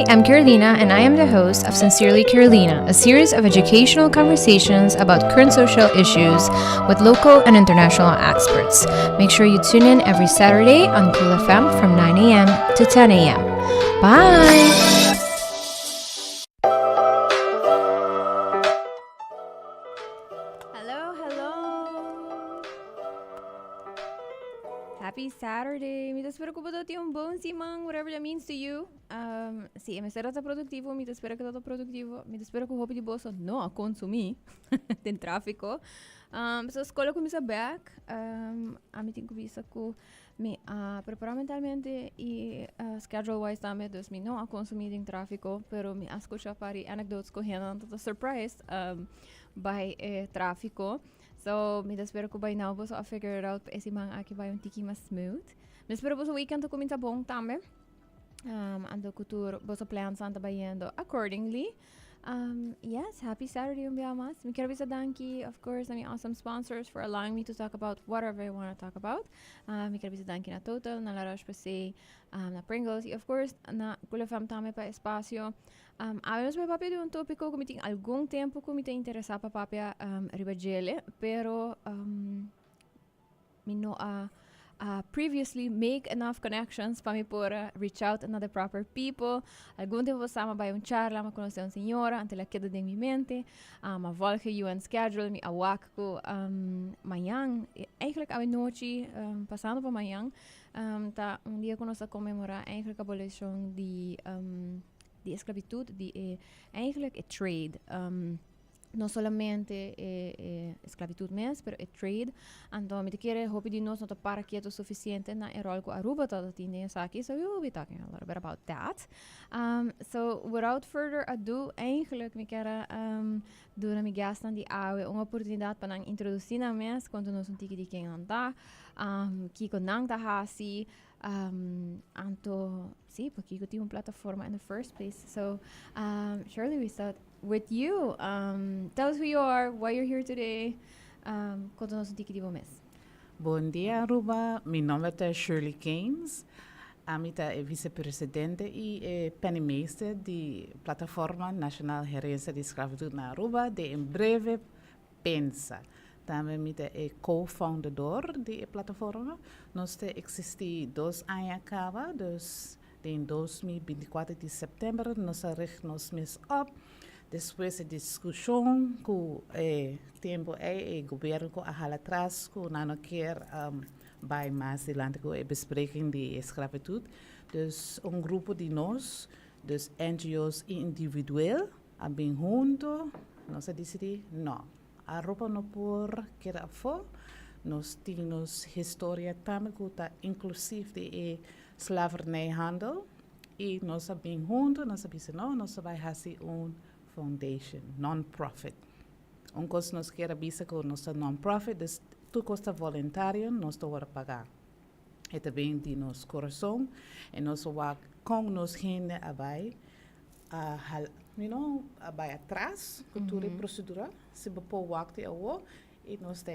I'm Carolina, and I am the host of Sincerely Carolina, a series of educational conversations about current social issues with local and international experts. Make sure you tune in every Saturday on Cool FM from 9 a.m. to 10 a.m. Bye! Hello, hello. Happy Saturday. Mi ta spera ku bo tin un bon siman, whatever that means to you. Um, si, mi ta produktivo, mi ta spera ku ta produktivo. Mi ta spera ku hopi di boso no a konsumí den tráfiko. Um, so skol a kuminsá bèk. Um, ami tin ku bisa ku mi a prepará mentalmente i uh, schedule wise tambe, dus mi no a konsumí den tráfiko, pero mi a skucha par di anecdotes ku hendenan ta surprised um, by e tráfiko. So, mi ta spera ku by now boso a figure it out pa e siman aki bai un tiki mas smooth. Mi ta spera boso weekend a kuminsá bon tambe. Um, anto ku tur boso plans ta bayendo accordingly. Um, yes, happy Saturday un bia mas. Mi kier bisa danki, of course, na mi awesome sponsors for allowing me to talk about whatever I want to talk about. Um, mi kier bisa danki na Total, na La Roche-Posay, um, na Pringles y of course na Cool FM tambe pa espacio. Um, awe nos bai papia di un tópiko ku mi tin algun tempu ku mi ta interesá pa papia um, riba djele, pero um, mi no a, a previously make enough connections pa mi por a reach out na the proper people. Algun tempu pasá mi a bai un charla, mi a konosé un señora, anto el a keda den mi mente. Um, a volg e UN schedule, mi a wak ku um, mañan, eigenlijk awe nochi, um, pasando pa mañan, um, ta un dia ku nos ta konmemorá eigenlijk abolishon di um, di esclavitud, di e, eigenlijk e trade. Um, no solamente e, e esclavitud mes, pero e trade. Anto, mi ta kere hopi di nos no ta para keto suficiente na e rol ku Aruba ta tin den esaki. So we will be talking a little bit about that. Um, so without further ado, eigenlijk mi kier um, duna mi guestnan di awe un oportunidad pa nan introduci nan mes, konta nos un tiki di ken nan ta, um, kiko nan ta hasi, Um, anto, sí, pakiko tin un plataforma in the first place. So, um, Shirley, we start with you. Um, tell us who you are, why you're here today. Um, konta nos un tiki di bo mes. Bon dia, Aruba. Mi nomber ta Shirley Keynes. Ami ta e vicepresidente y e penningmeester di Plataforma Nacional Herencia di Esclavitud na Aruba, de en breve Pensa. Tambe mi ta e co-foundador di e plataforma. Nos ta existi 2 aña caba, dus den 2024 di september nos a richt nos mes op. Despues e discusion cu e tempo ey e gobierno cu a hala atras cu nan no kier um, bay mas dilanti cu e bespreking di esclavitud. Dus un grupo di nos, dus NGO's individueel, a bin hunto, nos a dicidi no, Aruba no por keda afo, nos tin nos historia tambe cu ta inclusief di e slavernijhandel y nos a bin hunto, nos a bisa no, nos a bay haci un foundation, non-profit. Un cos nos kier a bisa cu nos ta non-profit, dus tur cos ta voluntario, nos ta worde paga. E ta bin di nos corazon y nos a wak con nos hende a bay a hal, you know, a bay atras cu tur e procedura, si bo por wak di awo y nos ta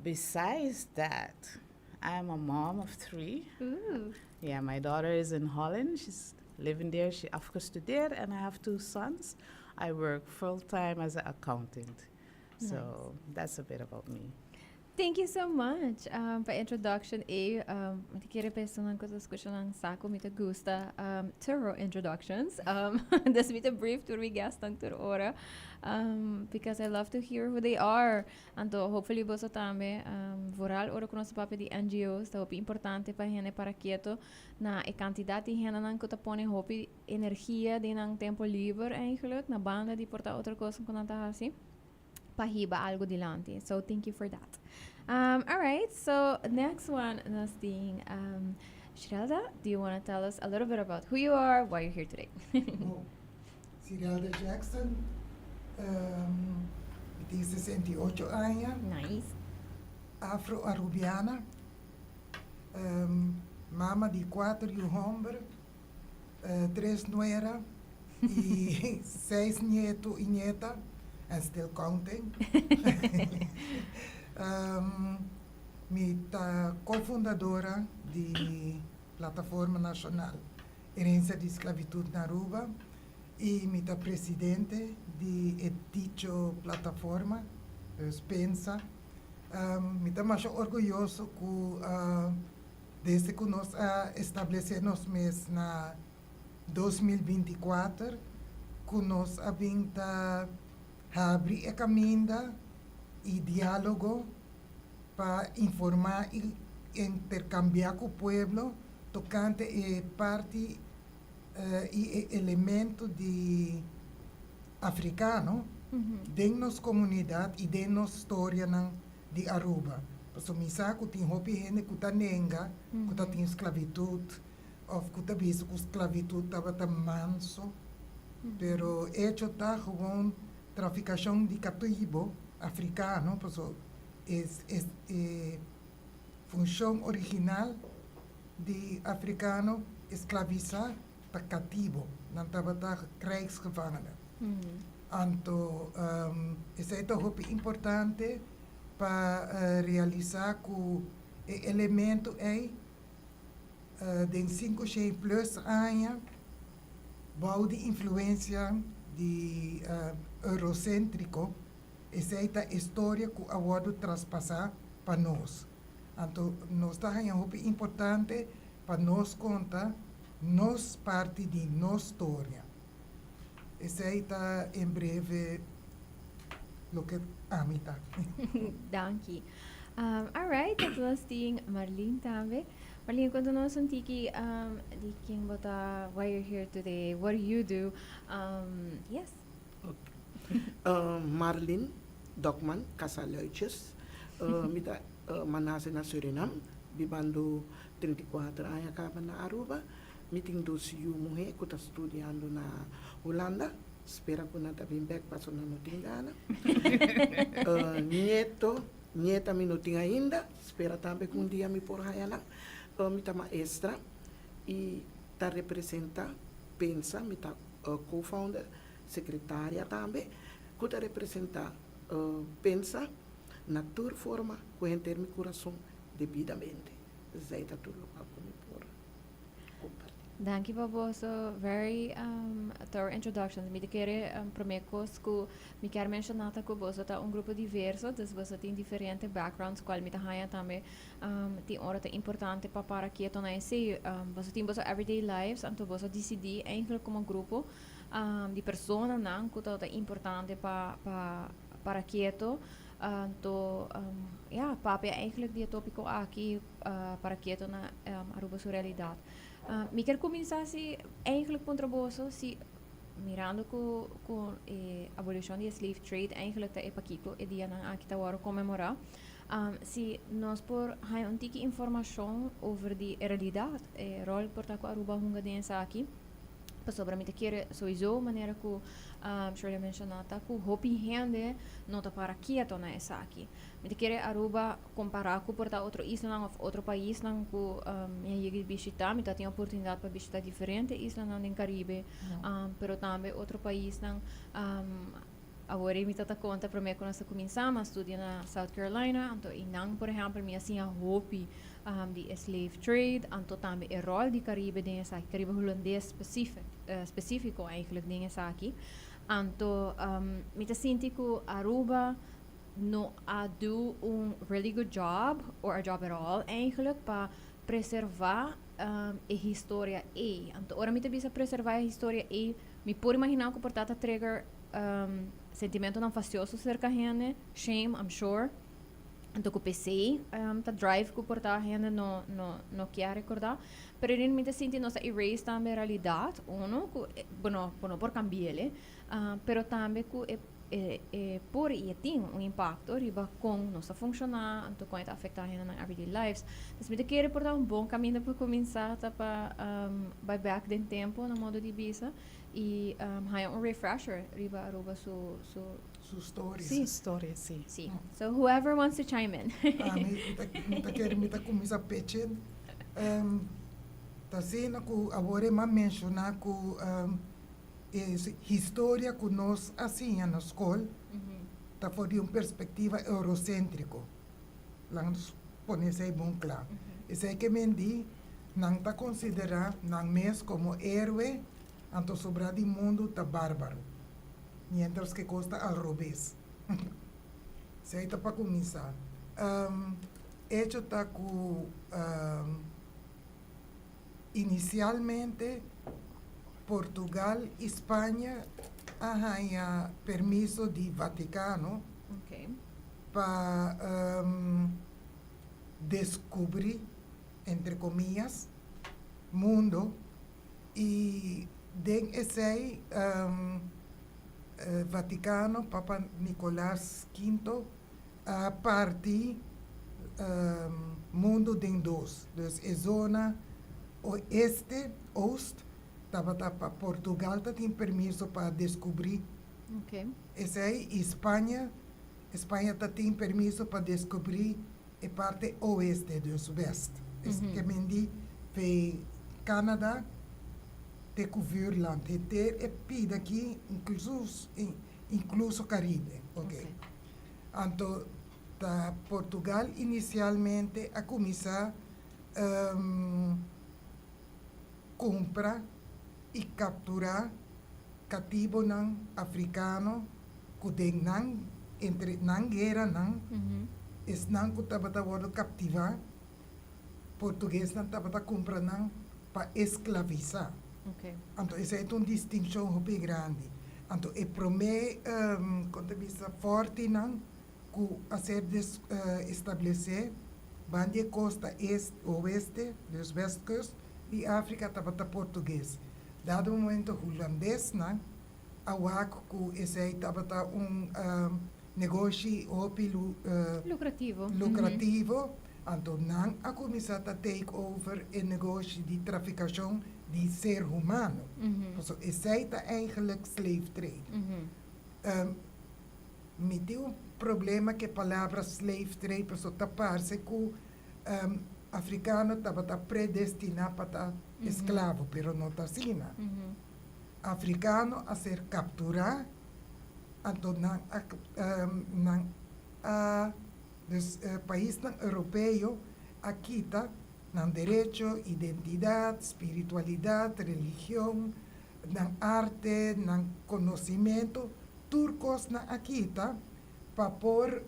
Besides that, I am a mom of three. Ooh. Yeah, my daughter is in Holland. She's living there. She afgestudeerd and I have two sons. I work full time as an accountant. So that's a bit about me. Thank you so much pa introduction ey. Um, mi ta kere pa esunnan cu ta scucha nan sa cu mi ta gusta um, thorough introductions. Um, dus mi ta brief tur mi guestnan tur ora. Um, because I love to hear who they are. Anto hopefully boso tambe, um, vooral ora cu nos ta papia di NGO's, ta hopi importante pa hende para keto na e cantidad di hendenan cu ta pone hopi energia den nan tempo liber eigenlijk, na banda di por ta otro cosnan cu nan ta haci, pa hiba algo dilanti. So thank you for that. Um, all right, so next one nos tin um, Shirelda, do you want to tell us a little bit about who you are, why you're here today? Oh, Shirelda Jackson, um, mi tin 68 aña. Nice. Afro-Arubiana, um, mama di cuater yu homber, uh, tres nuera y seis nieto y nieta, and still counting. um, mi ta cofundadora di Plataforma Nacional. Herencia di Esclavitud na Aruba y mi ta presidente di e dicho plataforma, dus PENSA. Mi ta masha orguyoso cu desde cu nos a establece nos mes na 2024, cu nos a bin ta habri e caminda y dialogo pa informa y intercambia cu pueblo tocante e parti y e elemento di africano den nos comunidad y den nos historianan di Aruba. Pasobra mi sa cu tin hopi hende cu ta nenga cu ta tin esclavitud of cu ta bisa cu esclavitud tabata manso, pero hecho ta gewoon traficacion di catibo africano, pasobra e funcion original di africano esclavisa ta catibo, nan tabata krijgsgevangenen. Anto esey ta hopi importante pa realisa cu e elemento ey den 500 plus aña bou di influencia di eurocentrico, esey ta historia cu a wordo traspasa pa nos. Anto nos ta haña hopi importante pa nos conta nos parti di nos historia. Esey ta en breve loke ami ta. Danki. Alright, dat was tin Marlene tambe. Marlene, conta nos un tiki di ken bo ta, why you're here today, what do you do? Yes. Okay. Marlene Dokman Casaluitjes. Mi ta m'a nace na Surinam, bibando 34 aña caba na Aruba. Mi tin dos yiu muhe cu ta studiando na Hulanda. Spera cu nan ta bin bek paso nan no tin gana. Nieto, nieta mi no tin ainda. Spera tambe cu un dia mi por haya nan. Mi ta maestra y ta representa Pensa, mi ta co-founder, secretaria tambe, cu ta representa Pensa na tur forma cu henter mi curason debidamente. Esey ta tur locual cu mi por comparti. Danki pa boso very thorough introductions. Mi ta kere prome cos cu mi kier menciona ta cu boso ta un grupo diverso, dus boso tin diferente backgrounds cual mi ta haya tambe tin ora ta importante pa para keto na esey. Boso tin boso everyday lives, anto boso dicidi eigenlijk como grupo di personanan cu ta importante pa para keto. Anto ya, papia eigenlijk di e topico aki para keto na Aruba su realidad. Mi kier cuminsa si eigenlijk puntra boso si mirando cu e abolicion di e slave trade eigenlijk ta e pakico e dianan aki ta worde conmemora, si nos por haya un tiki informacion over di e realidad, e rol por ta cu Aruba hunga den esaki. Pasobra mi ta kere sowieso manera cu Shirley a menciona ta cu hopi hende no ta para kieto na esaki. Mi ta kere Aruba compara cu por ta otro islanan of otro paisnan cu mi a yega di bishita. Mi ta tin oportunidad pa bishita diferente islanan den Caribe, pero tambe otro paisnan. Awor mi ta ta conta prome cu nos a cuminsa, mi a studia na South Carolina, anto einan por ehempel mi a siña hopi di e slave trade, anto tambe e rol di Caribe den esaki, Caribe Hulandes specifico eigenlijk den esaki. Anto mi ta sinti cu Aruba no a do un really good job, or a job at all eigenlijk, pa preserva e historia ey. Anto ora mi ta bisa preserva e historia ey, mi por imagina cu por ta ta trigger sentimentonan fastioso cerca hende, shame, I'm sure. Anto cu p'esey ta drive cu por ta hende no kier recorda. Pero mi ta sinti nos a erase tambe realidad, uno, cu bo no por cambi'el, pero tambe cu e por y e tin un impacto riba con nos ta funciona, anto con e ta afecta hende nan everyday lives. Dus mi ta kere por ta un bon caminda pa cuminsa ta pa bai back den tempo na modo di bisa y haya un refresher riba Aruba su Su storia. Si. Su storia, si. Si. So whoever wants to chime in. Ami mi ta kere mi ta cuminsa pechen. Ta asina cu awor e m'a menciona cu e historia cu nos a siña na scol ta for di un perspectiva eurocentrico. Laga nos pone esey bon cla. Esey ke men di. Nan ta konsiderá nan mes komo héroe, anto sobrá di mundu ta bárbaro. Mientras ku kos ta al robes. Esei ta pa kuminsá. Echo ta ku inisialmente Portugal i Spaña a haña permiso di Vatikano pa deskubrí, entre komillas, mundo i den esei Vatikano, Papa Nicolas V a parti mundu den dos. Dus e zona oeste, oost, tabata pa Portugal ta tin permiso pa deskubrí esei i Spaña, Spaña ta tin permiso pa deskubrí e parti oeste, dus west. Ke men di fe Canada te ku Vuurland, henter e pida aki, inkluso Caribe. Ok. Anto ta Portugal inisialmente a kuminsá kumpra i kapturá katibonan afrikano ku den nan entre nan gueranan esnan ku tabata wòrdu kaptivá, portuguesnan tabata kumpra nan pa esklavisá. Anto esei ta un distinshon hopi grandi. Anto e promé kon ta bisa fòrtinan ku a ser establesé ban di e kosta est oeste, dus westkust, di Afrika tabata portugues. Dado momento hulandesnan a wak ku esei tabata un negoshi hopi Lukrativo. Lukrativo, anto nan a kuminsá ta take over e negoshi di trafikashon di ser humano. Pasobra esei ta eigenlijk slave trade. Mi tin un problema ku e palabra slave trade pasobra ta parse ku afrikano tabata predestiná pa ta esklavo, pero no ta asina. Afrikano a ser kapturá, anto nan a nan a dus paisnan europeo a kita nan derecho, identidat, spiritualidat, religion, nan arte, nan konosimentu, tur kos nan a kita pa por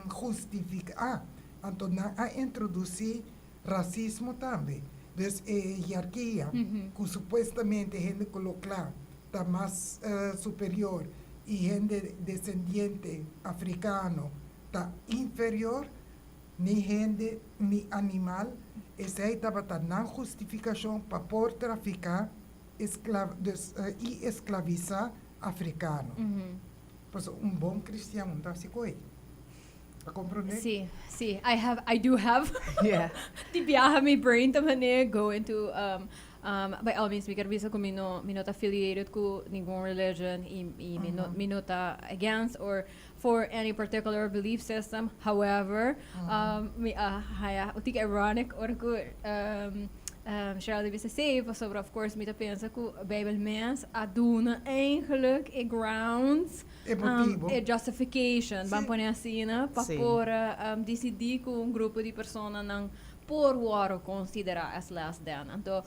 hustifiká. Anto nan a introdusí rasismo tambe. Dus e hierarkia ku supuestamente hende koló kla ta mas superior i hende desendiente afrikano ta inferior, ni hende ni animal, esei tabata nan hustifikashon pa por trafiká dus i esklavisá afrikano. Pasobra un bon kristian no ta hasi koe. A comprende? Sí, sí. I have, I do have. Di biaha mi brain ta manera go into, by all means mi kier bisa ku mi no, mi no ta affiliated ku ningun religion i, i mi no, mi no ta against or for any particular belief system. However, mi a haya un tiki ironic ora ku Shirley bisa esei pasobra of course mi ta pensa ku Bijbel mes a duna eigenlijk e grounds E motibo. E justification, ban pone asina, pa por disidí ku un grupo di personanan por wòrdu konsiderá as less than. Anto,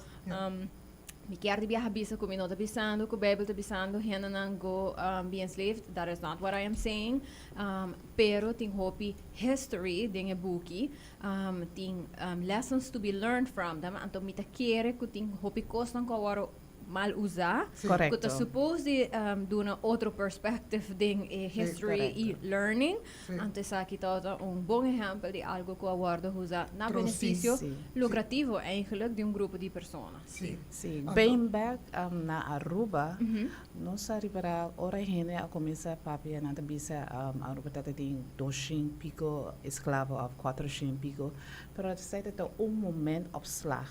mi kier di biaha bisa ku mi no ta bisando ku Beibel ta bisando hendenan go be enslaved, that is not what I am saying, pero tin hopi history den e buki, tin lessons to be learned from them, anto mi ta kere ku tin hopi kosnan ku a wòrdu mal usá, ku ta supos di duna otro perspective den e history i learning. Anto esaki tabata un bon ehèmpel di algu ku a wòrdu usá na benefisio lukrativo eigenlijk di un grupo di persona. Sí. Bin bèk na Aruba, nos a ripará ora hende a kuminsá papia nan ta bisa Aruba tabata tin doshen piko esklavo òf kuatershen piko. Pero esei ta ta un moment opslag.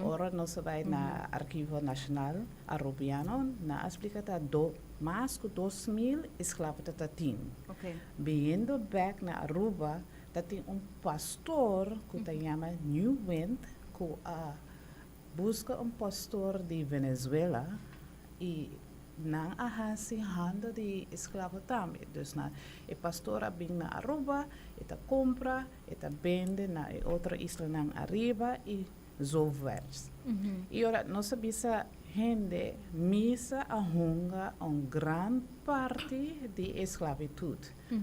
Ora nos a bai na Archivo Nacional Arubiano, nan a splica ta do mas cu 2000 esclavo ta ta tin. Biniendo bek na Aruba, ta tin un pastor cu ta yama New Wind cu a busca un pastor di Venezuela y nan a haci handel di esclavo tambe. Dus nan e pastor a bin na Aruba, e ta cumpra, E ta bende na e otro islanan ariba i. Zo werkt. Y ora nos a bisa hende, misa a hunga un gran parti di esclavitud.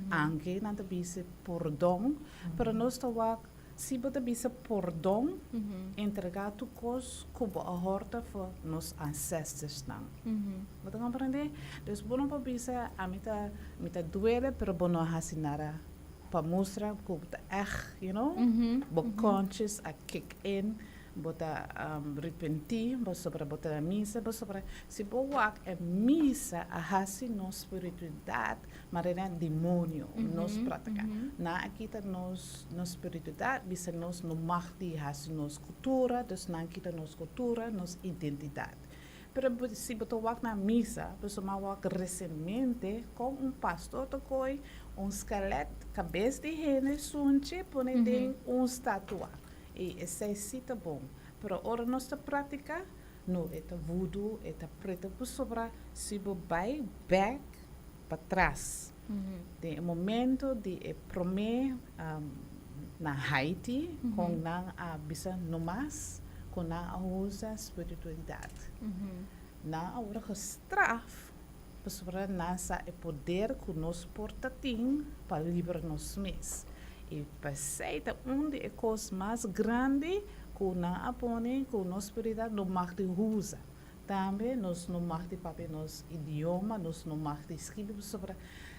Aunke nan ta bisa pordon, pero nos ta wak, si bo ta bisa pordon, entrega tur cos cu bo a horta for nos ancestors nan. Bo ta comprende? Dus bo no por bisa, ami ta, mi ta duele, pero bo no a haci nada pa mustra cu bo ta echt, bo conscious a kick in, bo ta repenti, bo sobra bo ta misa, bo sobra, si bo wak e misa a haci nos spiritualidad manera demonio, nos pratica. Nan a kita nos spiritualidad, bisa nos no mag di haci nos cultura, dus nan kita nos cultura, nos identidad. Pero si bo ta wak na misa, bo m'a wak recientemente cu un pastor ta coy un skelet, cabes di hende sunchi, pone den un statua. Y esey si ta bon. Pero ora nos ta practica, no, e ta voodoo, e ta preto por sobra, si bo bay back patras. Den momento di e prome na Haiti, cu nan a bisa no mas, cu nan a usa spiritualidad. Nan a wordo gestraf, pasobra nan sa e poder cu nos por ta tin pa libra nos mes. Y p'esey ta un di e cos mas grandi cu nan a pone cu nos spiritualidad no mag di usa. Tambe nos no mag di papia nos idioma, nos no mag di skirbi sobre.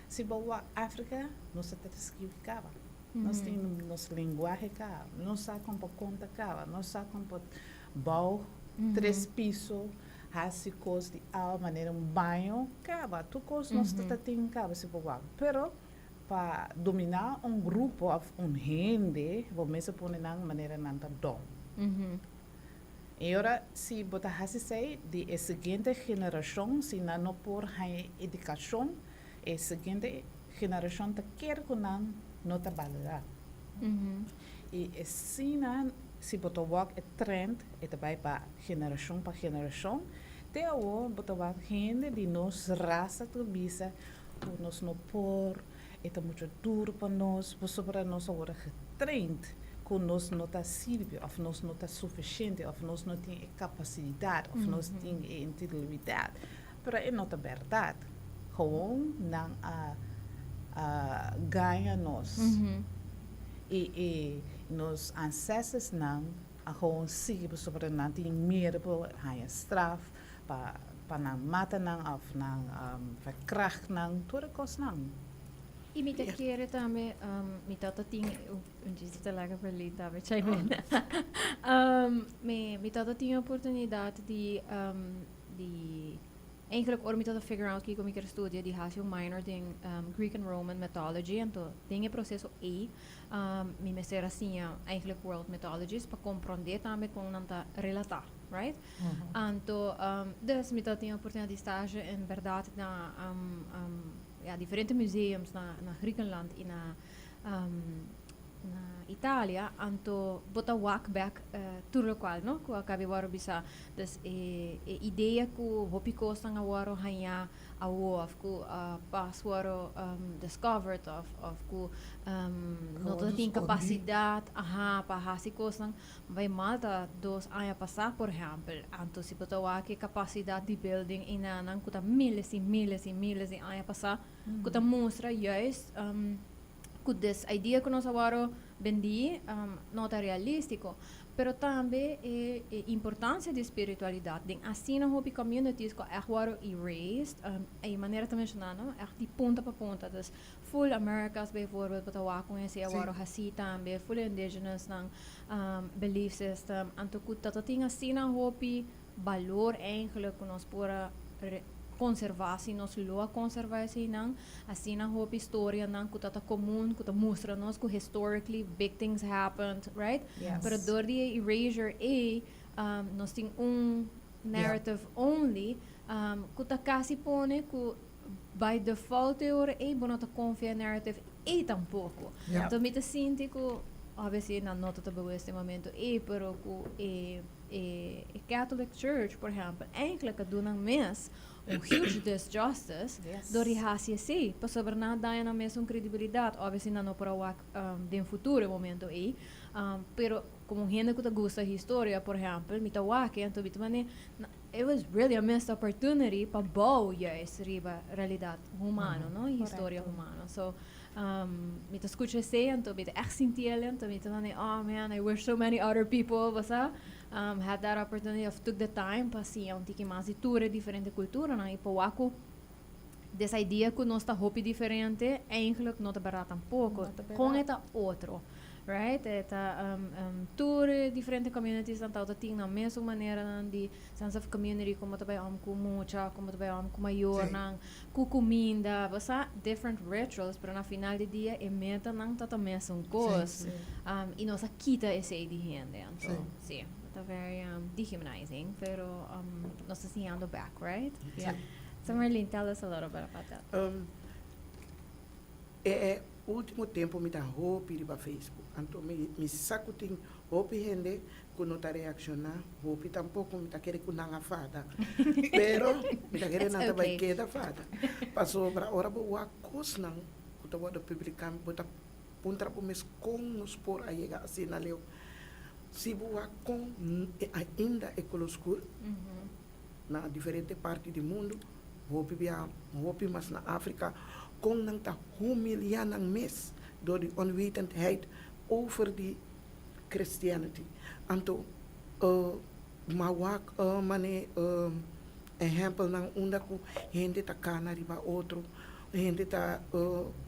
Si bo wak Africa, nos ta skirbi caba. Nos tin nos lenguahe caba. Nos sa con pa conta caba. Nos sa con pa bouw tres piso, haci cos di awa manera un baño caba. Tur cos nos ta tin caba si bo wak. Pero pa domina un grupo of un hende, bo mester pone nan manera nan ta dom. Y ora, si bo ta haci esey, di e siguiente generacion, si nan no por haya educacion, e siguiente generacion ta kere cu nan no ta valora. Y asina, si bo ta wak e trend, e ta bay pa generacion pa generacion, te awor bo ta wak hende di nos rasa ta bisa cu nos no por, e ta mucho duro pa nos, pasobra nos awor getraind cu nos no ta sirbi, of nos no ta suficiente, of nos no tin e capacidad, of nos tin e integridad. Pero e no ta berdad. Gewoon nan a gaña nos. Y nos ancestors nan a gewoon sigui pasobra nan tin miedo pa haya straf, pa nan mata nan of nan verkracht nan, tur e cosnan. Y mi ta kere tambe, mi tata tin un chiste ta laga Berlin tambe chime in. Mi tata tin oportunidad di eigenlijk ora mi tata figure out kico mi kier studia, di haci un minor den Greek and Roman mythology. Anto den e proceso ey mi mester a siña eigenlijk world mythologies pa comprende tambe con nan ta relata, right? Anto dus mi tata tin oportunidad di stage en berdad na ja, diferente museums na Griekenland y na Italia. Anto bo ta wak back tur locual, no? Cu a caba di woro bisa. Dus e idea cu hopi cosnan a woro haya awo of cu pas woro discovered of cu no Gewoon tin escondi. Capacidad, aha, pa haci cosnan. Bay Malta 2 aña pasa, por ehempel. Anto si bo ta wak e capacidad di building einan cu ta miles y miles y miles di aña pasa, cu ta mustra juist cu this idea cu nos a woro bendi no ta realistico. Pero tambe e importancia di spiritualidad den asina hopi communities cu echt woro erased, e manera ta menciona, no? Echt di punta pa punta. Dus full Americas bijvoorbeeld, bo ta wak con esey a woro haci tambe, full indigenous nan belief system. Anto cu ta tin asina hopi balor eigenlijk cu nos por a conserva, si nos lo a conserva eseynan, asina hopi historia nan cu ta comun, cu ta mustra nos cu historically big things happened, right? Yes. Pero door di erasure ey, nos tin un narrative only, cu ta casi pone cu by default e ora ey bo no ta confia narrative ey tampoco. Anto mi ta sinti cu obviously nan no ta bewust e momento ey, pero cu e Catholic Church, por ehempel, eigenlijk a duna nan mes un huge disjustice door di haci esey, pasobra nan a daña nan mes un credibilidad. Obviously nan no por a wak den futuro e momento ey, pero Como hende cu ta gusta historia, por ehempel, mi ta wak e, anto mi ta mane, it was really a missed opportunity pa bouw juist riba realidad humano, no? Historia humano. So, mi ta scucha esey, anto mi ta echt sinti el, anto mi ta mane, "Oh man, I wish so many other people, basa, had that opportunity of took the time pa siña un tiki mas di tur e diferente culturanan y pa wak cu this idea cu nos ta hopi diferente, eigenlijk no ta berdad tampoco. No ta berdad. Con e ta otro, right? E ta tur e diferente communities nan ta tin nan mesun maneranan di sense of community, como ta bay om cu mucha, como ta bay om cu mayornan, cu cuminda, basa, different rituals, pero na final di dia e metanan ta ta mesun cos. Y nos a kita esey di hende, anto, si, ta very dehumanizing, pero nos ta siñando back, right? Yeah. So Marlene, tell us a little bit about that. E ultimo tempo mi ta hopi riba Facebook. Anto mi sa cu tin hopi hende cu no ta reacciona, hopi tampoco mi ta kere cu nan a fada. Pero mi ta kere It's nan ta bay okay. keda fada. Pasobra ora bo wak cosnan cu ta wordo publica, bo ta puntra bo mes con nos por a yega asina leu. Si bo wak con ainda e color scur na diferente parti di mundo, hopi bia, hopi mas na Africa, con nan ta humilia nan mes door di onwetendheid over di Christianity. Anto, m'a wak mane ehempelnan unda cu hende ta cana riba otro, hende ta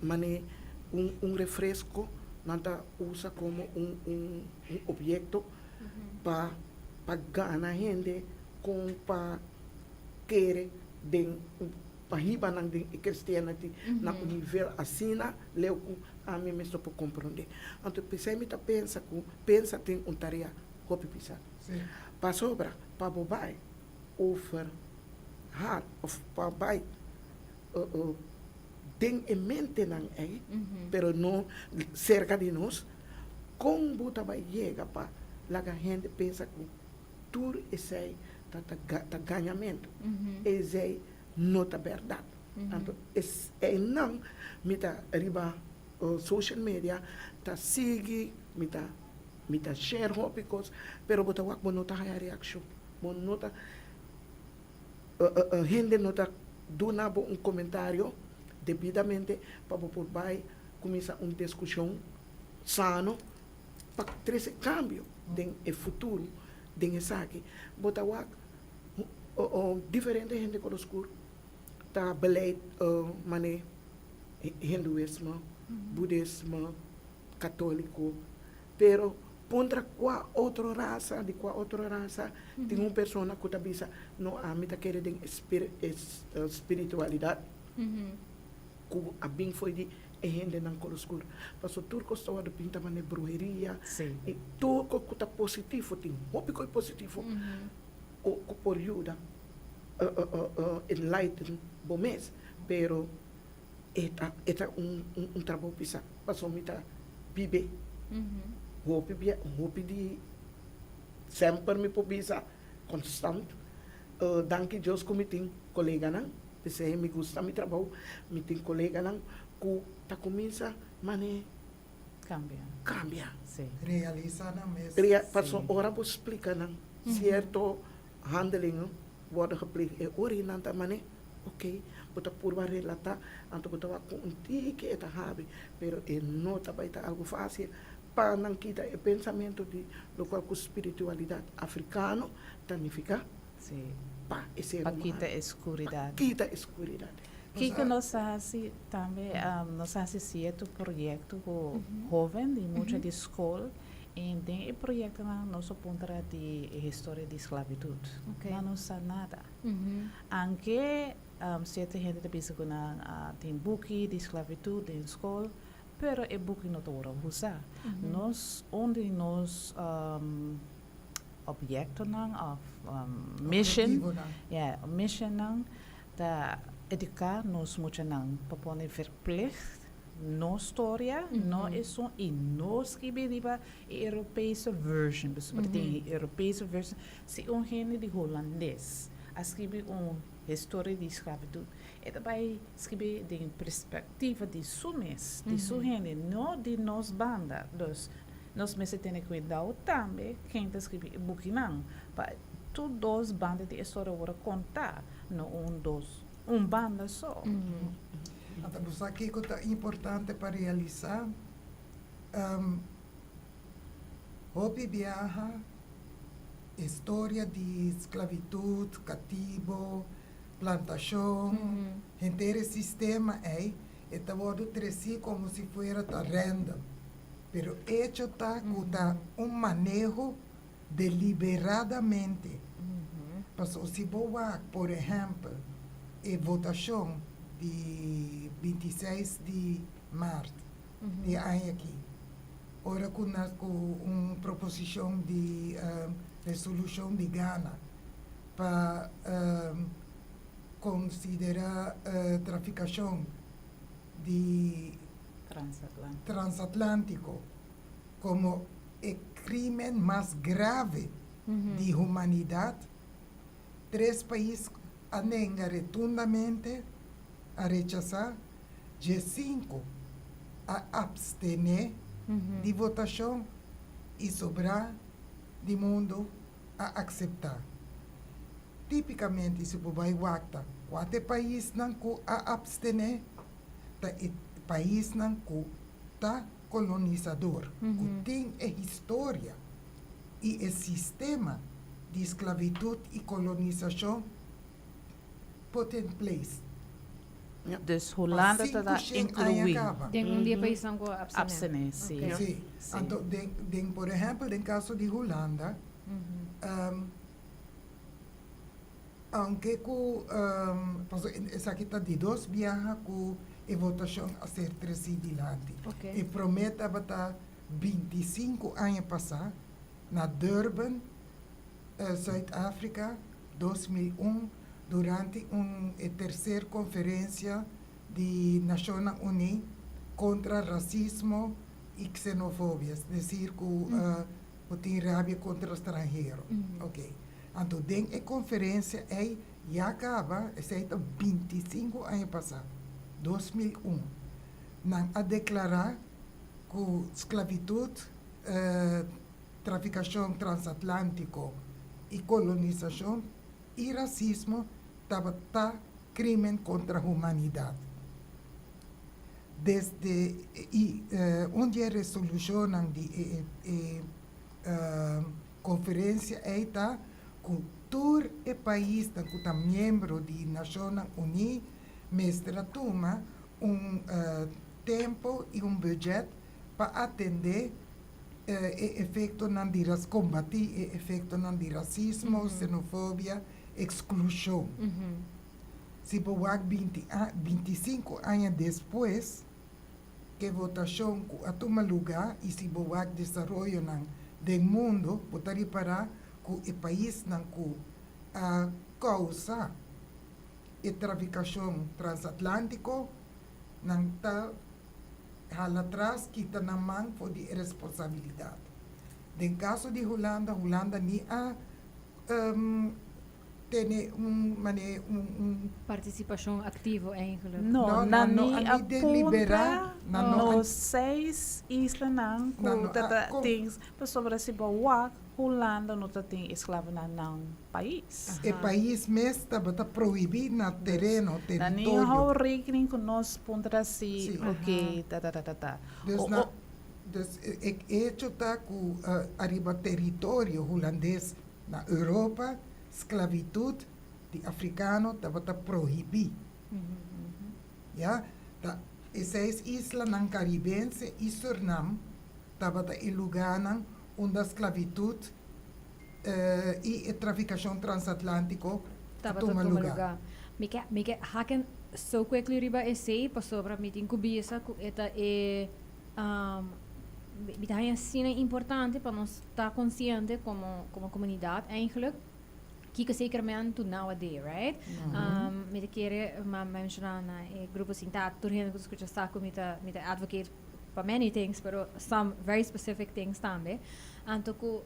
mane un refresco nan ta usa como un objeto pa gana hende con pa kere den pa hiba nan den e Christianity na un nivel asina leu cu ami mes no por comprende. Anto pesey mi ta pensa cu pensa tin un tarea hopi pisa. Pasobra pa bo bay over haar of pa bay den e mentenan ey, pero no cerca di nos, con bo ta bay yega pa laga hende pensa cu tur esey ta gañamento? Esey no ta berdad. Anto eseynan mi ta riba social media ta sigui, mi ta share hopi cos, pero bo ta wak bo no ta haya reaccion. Bo no ta hende no ta duna bo un comentario debidamente pa bo por bay cuminsa un discusion sano pa trece cambio den e futuro den esaki. Bo ta wak diferente hende color oscur ta beleid mane hinduismo, budismo, catolico, pero contra cua otro rasa, di cua otro rasa tin un persona cu ta bisa, "No, ami ta kere den spiritualidad cu a bin foi di e hendenan color oscur?" Paso tur cos ta wordo pinta mane bruheria y tur cos cu ta positivo, tin hopi cos positivo o cu por yuda enlighten bo mes, pero e ta un trabou pisa, paso mi ta bibe hopi hopi di semper, mi por bisa constant. Danki Dios cu mi tin coleganan, pesey mi gusta mi trabou, mi tin coleganan cu ta cuminsa mane Cambia. Cambia. Realisa nan mes. Paso ora bo explica nan cierto handelingen worden gepleegd e ora nan ta mane, ok, bo ta purba relata, anto bo ta wak cu un tiki e ta habri, pero e no ta bay ta algo facil pa nan kita e pensamento di locual cu spiritualidad africano ta nifica pa e ser Pa humano. kita oscuridad. Pa kita oscuridad. Kiko nos a haci tambe, nos a haci cierto proyecto cu hoben di mucha di scol y den e proyectonan nos a puntra di historia di esclavitud. Nan no sa nada. Aunke cierto hende ta bisa cu nan tin buki di esclavitud den scol, pero e buki no ta wordo usa. Nos, un di nos objectonan of mission, Objetivonan. Yeah, missionnan ta educa nos muchanan pa pone verplicht nos historia, no esun y no skirbi riba e Europese version. Pasobra tin e Europese version. Si un hende di Hulandes a skirbi un historia di esclavitud, e ta bay skirbi den perspectiva di su mes, di su hende, no di nos banda. Dus, Nos mester tene cuidado tambe ken ta scribi e bukinan, pa tur dos banda di e storia wordo conta, no un dos un banda so. Anto bo sa kico ta importante pa realisa? Hopi biaha e storia di sclavitud, catibo, plantacion, henter e sistema ey e ta wordo treci como si fuera ta random. Pero hecho ta cu ta un maneho deliberadamente. Pasobra si bo wak, por ehempel, e votacion di 26 di maart di aña aki, ora cu na cu un proposicion di resolucion di Ghana pa considera traficacion di Transatlantico. Transatlantico como e crimen mas grave di humanidad, tres pais a nenga rotundamente, a rechasa, 15 a abstene di votacion y sobra di mundo a acepta. Tipicamente, si bo bay wak ta cuater paisnan cu a abstene, ta e paisnan cu ta colonisador, cu tin e historia y e sistema di sclavitud y colonisacion put in place. Dus Hulanda ta inclui. Den un di e paisnan cu abstene. Abstene, si. Si. Anto, den, por ehempel, den caso di Hulanda, aunke cu esaki ta di dos biaha cu e votacion a ser treci dilanti. E prome tabata 25 aña pasa na Durban, Zuid-Afrika, 2001, durante un tercer conferencia di Nacionnan Uni contra racismo y xenofobia, es decir, cu tin rabia contra stranhero. Ok. Anto, den e conferencia ey ya caba, esey ta 25 aña pasa, 2001, nan a declara cu sclavitud, traficacion transatlantico y colonisacion y racismo tabata crimen contra humanidad. Desde y un di e resolucionnan di e conferencia ey ta cu tur e paisnan cu ta miembro di Nacionnan Uni mester a tuma un tempo y un budget pa atende e efectonan di combati e efectonan di racismo, xenofobia, exclusion. Si bo wak 20, 25 aña despues cu e votacion cu a tuma luga y si bo wak desaroyonan den mundo, bo ta ripara cu e paisnan cu a causa e traficacion transatlantico nan ta hala atras, kita nan man for di responsabilidad. Den caso di Hulanda, Hulanda ni a tene un mane un Participacion activo eigenlijk. No, No, nan no, ni a a ni delibera, punta nan no no seis islanan Nan cu no tata tin pasobra si bo wak, Hulanda no ta tin esclavonan nan pais. E pais mes tabata prohibi na tereno, Nan ni territorio. hou rekening cu nos puntra si, ok, ta ta ta ta ta. Dus O, na, dus e hecho ta cu ariba territorio hulandes na Europa, sclavitud di africano tabata prohibi. Ja, ta e seis islanan caribense y Surinam tabata e lugarnan unda sclavitud y e traficacion transatlantico tabata tuma tuma lugar. Lugar. Mi ke haken so quickly riba esey pasobra mi tin cu bisa cu e ta e mi ta asina importante pa nos ta consciente como comunidad eigenlijk. Kiko zekermente nowadays, right? Mi ta kere ma menciona na e grupo sinta tur hende cu scucha sa cu mi ta advocate pa many things, pero some very specific things tambe. Anto cu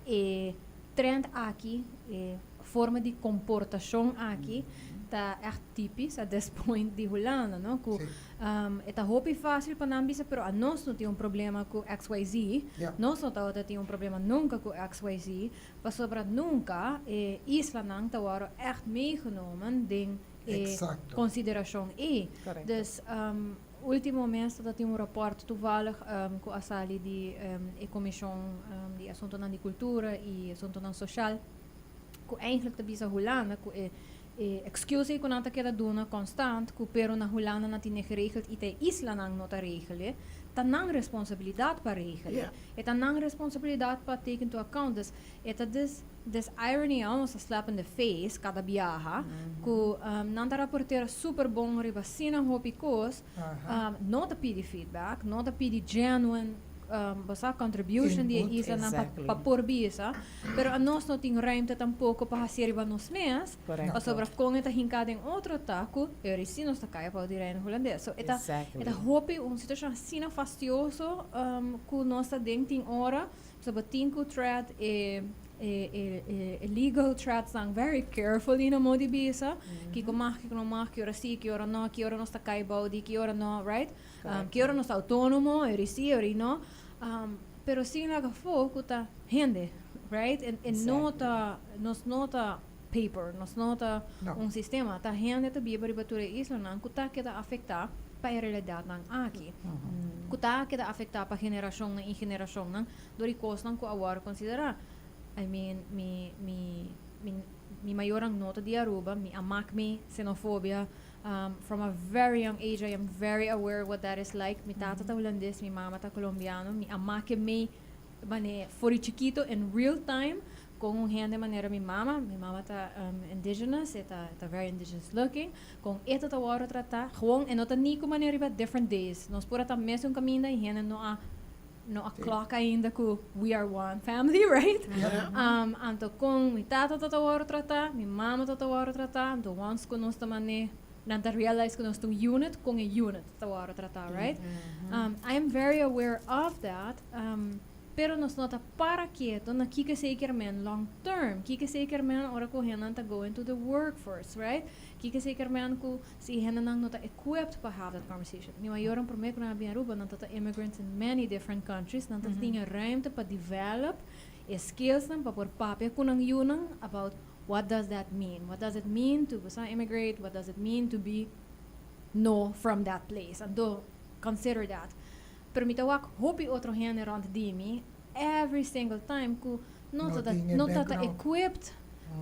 e trend aki, e forma di comportacion aki, Ta echt typisch at this point di Hulanda, no? Ku e ta hopi fásil pa nan bisa, pero anos no tin un problema ku XYZ. Nos no tabata tin un problema nunka ku XYZ, pasobra nunka e islanan ta wòrdu echt meegenomen den e konsiderashon ei. Dus último mes tabata tin un rapòrt toevallig ku a sali di e komishon di asuntunan di kultura i asuntunan soshal, ku eigenlijk ta bisa Hulanda ku e e excuse ei ku nan ta keda duna konstant ku pero na Hulanda nan tin e geregeld i ta e islanan no ta regel e, ta nan responsabilidat pa regel e. E ta nan responsabilidat pa take into account. Dus e ta this this irony, almost a slap in the face kada biaha ku nan ta raportera super bon riba asina hopi kos, no ta pidi feedback, no ta pidi genuine bo sa contribution di e islanan pa por bisa. Pero anos no tin ruimte tampoco pa haci riba nos mes, pasobra con e ta hinca den otro ta cu e ora si nos ta caya pao di Reino Hulandes. So e ta e ta hopi un situacion asina fastioso cu nos ta den tin ora, pasobra bo tin cu tread e e e e legal threadsnan very carefully na modo di bisa, kico mag, kico no mag, ki ora si, ki ora no, ki ora nos ta cay bao di, ki ora no, right? Ki ora nos ta autonomo, e ora si, e ora no. Pero sin laga afó ku ta hende, right? E no ta, nos no ta paper, nos no ta un sistema. Ta hende ta biba riba tur e islanan ku ta keda afektá pa e realidatnan aki. Ku ta keda afektá pa generashonnan i generashonnan dor di kosnan ku a wòrdu konsiderá. I mean, mi, mi, mi, mi mayornan no ta di Aruba, mi a mak mi xenofobia From a very young age I am very aware what that is like. Mi tata ta hulandes, mi mama ta colombiano. Mi a make mei mane for di chikito in real time con un hende manera mi mama. Mi mama ta indigenous, e ta ta very indigenous looking. Con e ta ta wòrdu tratá. Gewoon e no ta ni ku manera riba different days. Nos por a ta mesun kaminda i hende no a no a clock ainda ku we are one family, right? Anto kon mi tata ta ta wòrdu tratá, mi mama ta ta wòrdu tratá, anto once ku nos ta man'é, nan ta realize ku nos ta un unit, kon e unit ta wòrdu tratá, right? I am very aware of that, pero nos no ta para keto na kiko esei kier men long term, kiko esei kier men ora ku hendenan ta go into the workforce, right? Kiko esei kier men ku Si hendenan no ta equipped pa have that conversation. Mi mayornan prome ku nan a bin Aruba, nan ta ta immigrants in many different countries, nan ta tin e ruimte pa develop e skillsnan pa por papia ku nan yunan about what does that mean, what does it mean to boso immigrate, what does it mean to be no from that place. Anto consider that. Pero mi ta wak hopi otro hende rond di mi every single time ku no ta ta no ta ta equipped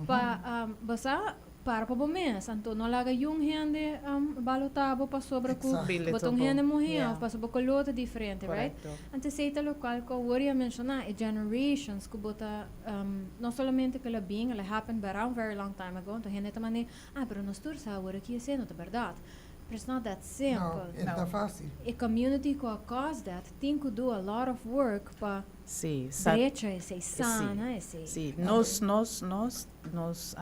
pa boso Para pa bo mes, anto no laga yun hende balotá bo pasobra ku bo ta un hende muhé òf pasobra bo koló ta diferente, right? Anto esei ta lokual ku awor i a menshoná, e generations ku bo ta, no solamente ku el a bin, el a happen bera un very long time ago, anto hende ta manera, ah, pero nos tur sa awor aki esei no ta bèrdat. Pero it's not that simple. No, e ta fásil. E community ku a cause that tin ku do a lot of work pa drecha esei, sana esei. Sí, nos, nos, nos. Nos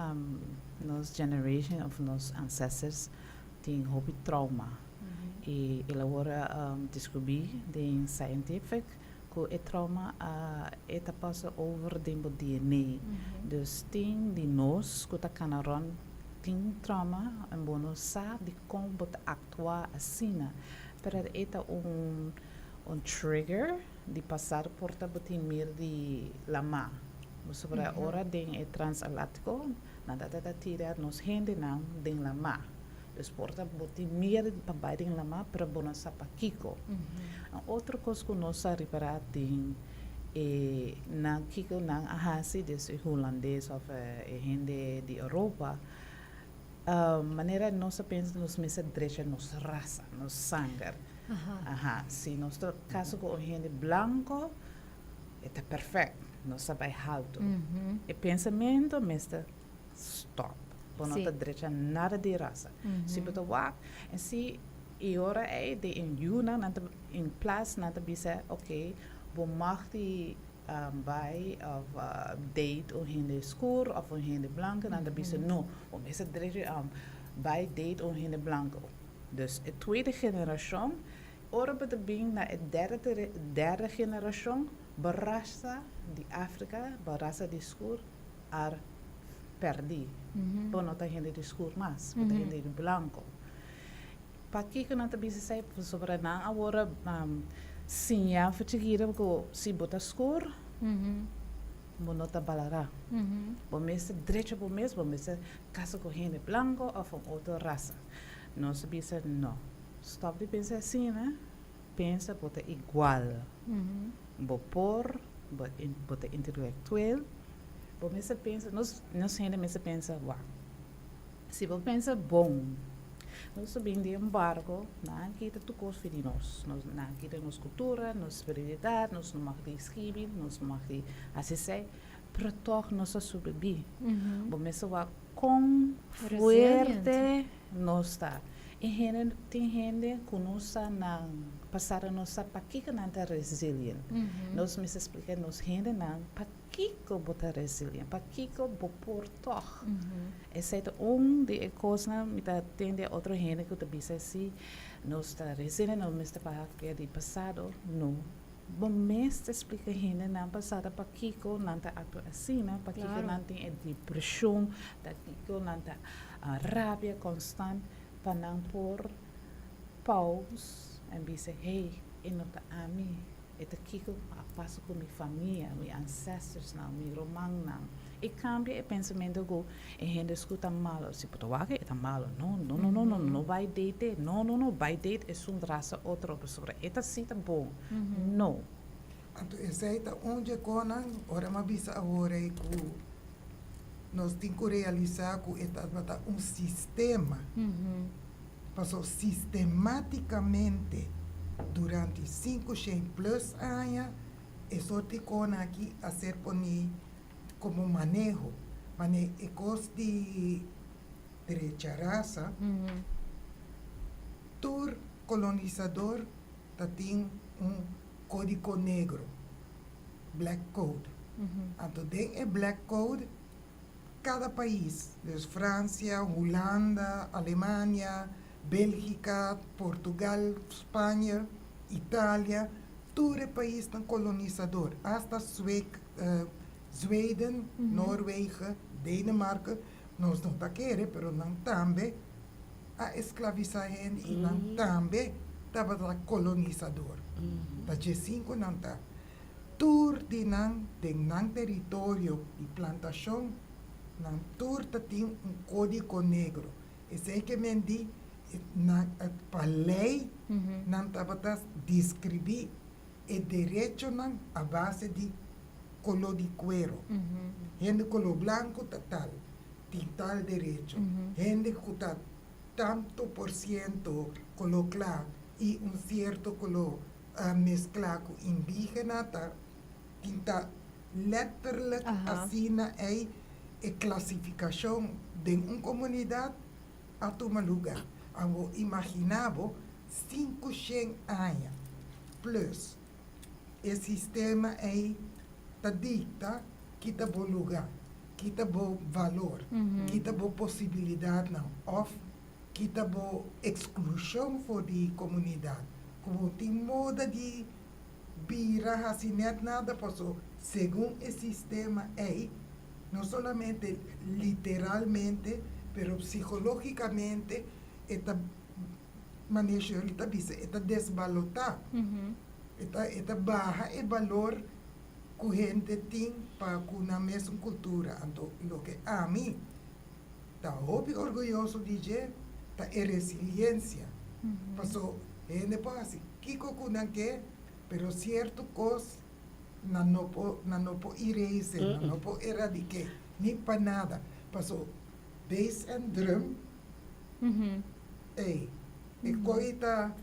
nos generation of nos ancestors tin hopi trauma y el a worde descubri den scientific cu e trauma a e ta pasa over den bo DNA. Dus tin di nos cu ta cana rond tin trauma en bo no sa dicon bo ta actua asina pero e ta un un trigger di pasado por ta bo tin mir di lama. Pasobra ora den e transatlántico nan ta ta tira nos hendenan den lama. Dus por ta bo tin miedo di pa bai den lama pero bo no sa pakico. Un otro cos cu nos a ripara den e nan kico nan a haci, dus e hulandes of e hende di Europa, manera nos a pensa nos mester drecha nos rasa, nos sanger. Aha, si nos ta casa cu un hende blanco, e ta perfect, nos ta bai halto. E pensamento mester stop. Bo no ta drecha nada di rasa. Si bo ta wak, en si e ora ei den e yunan nan ta in plas nan ta bisa ok, bo mag di bai of date un hende skur of un hende blanco, nan ta bisa no, bo mester drecha bai date un hende blanco. Dus e tweede generacion Ora bo ta bin na e derde derde generashon, bo rasa di Afrika, bo rasa di skur ar perdi. Bo no ta hende di scur mas, bo ta hende di blanco. Pakico nan ta bisa esey? Pasobra nan awor siña for chikito cu si bo ta scur, bo no ta balora. Bo mester drecha bo mes, bo mester casa cu hende blanco of un otro rasa. Nos a bisa no, stop di pensa asina, pensa bo ta igual. Bo por, bo ta intelectueel, bo mester pensa, nos hende mester pensa, wak, si bo pensa bon, nos ta bin di un barco, nan a kita tur cos for di nos, nan a kita nos cultura, nos spiritualidad, nos no mag di scribi, nos no mag di haci esey, pero toch nos a sobrevivi. Bo mester wak con fuerte nos ta. E hende, tin hende cu no sa nan pasado, no sa pakico nan ta resilient. Nos mester splica nos hendenan pakico bo ta resilient, pakico bo por toch. Esey ta un di e cosnan mi ta tende otro hende cu ta bisa si nos ta resilient, nos mester papia di pasado. No. Bo mester splica hendenan pasado pakico nan ta actua asina, pakico nan tin e depresion, pakico nan ta rabia constant, pa nan por pause en bisa, "Hey, e no ta ami, e ta kico a pasa cu mi famia, mi ancestors nan, mi rumannan." E cambia e pensamento cu e hende scu ta malo. Si bo ta wak e ta malo. No, no, no, no, no, no bay date. No, no, no, bay date esun rasa otro pasobra e ta si ta bon. No. Anto esey ta un dje conan, ora mi a bisa awor ey cu nos tin cu realisa cu e tabata un sistema. Paso sistematicamente durante 500 plus aña e soort di conan aki a ser poni como maneho. Mane e cos di drecha rasa, tur colonisador ta tin un codigo negro, black code. Anto den e black code, cada pais, dus Francia, Hulanda, Alemania, Belgica, Portugal, Spanje, Italia, tur e paisnan colonisador, hasta Zweden, Noorwegen, Denemarken, nos no ta kere, pero nan tambe a esclavisa hende y nan tambe tabata colonisador. Ta 15 nan ta. Tur di nan den nan teritorio di plantacion, nan tur ta tin un codigo negro. Esey ke men di, na, pa ley nan tabata describi e derechonan a base di color di cuero. Hende color blanco ta tal, tin tal derecho. Hende cu ta tanto por ciento color cla y un cierto color mezcla cu indigena ta tin ta letterlijk asina ey e clasificacion den un comunidad a tuma lugar. Anto imagina bo 500 aña plus e sistema ey ta dicta kita bo lugar, kita bo valor, kita bo posibilidad nan, of kita bo exclusion for di comunidad. Como tin moda di bira hasi net nada paso segun e sistema ey, no solamente literalmente, pero psicologicamente, e ta manejo ta bisa, e ta desbalota. E ta baha e valor cu hende tin pa cu nan mes cultura. Anto, loke ami ta hopi orguyoso di dje, ta e resiliencia. Paso, hende por hasi kiko cu nan ke, pero cierto cos nan no por, nan no por erase, nan no por eradicate, ni pa nada. Paso, bass and drum, ey, e coi ta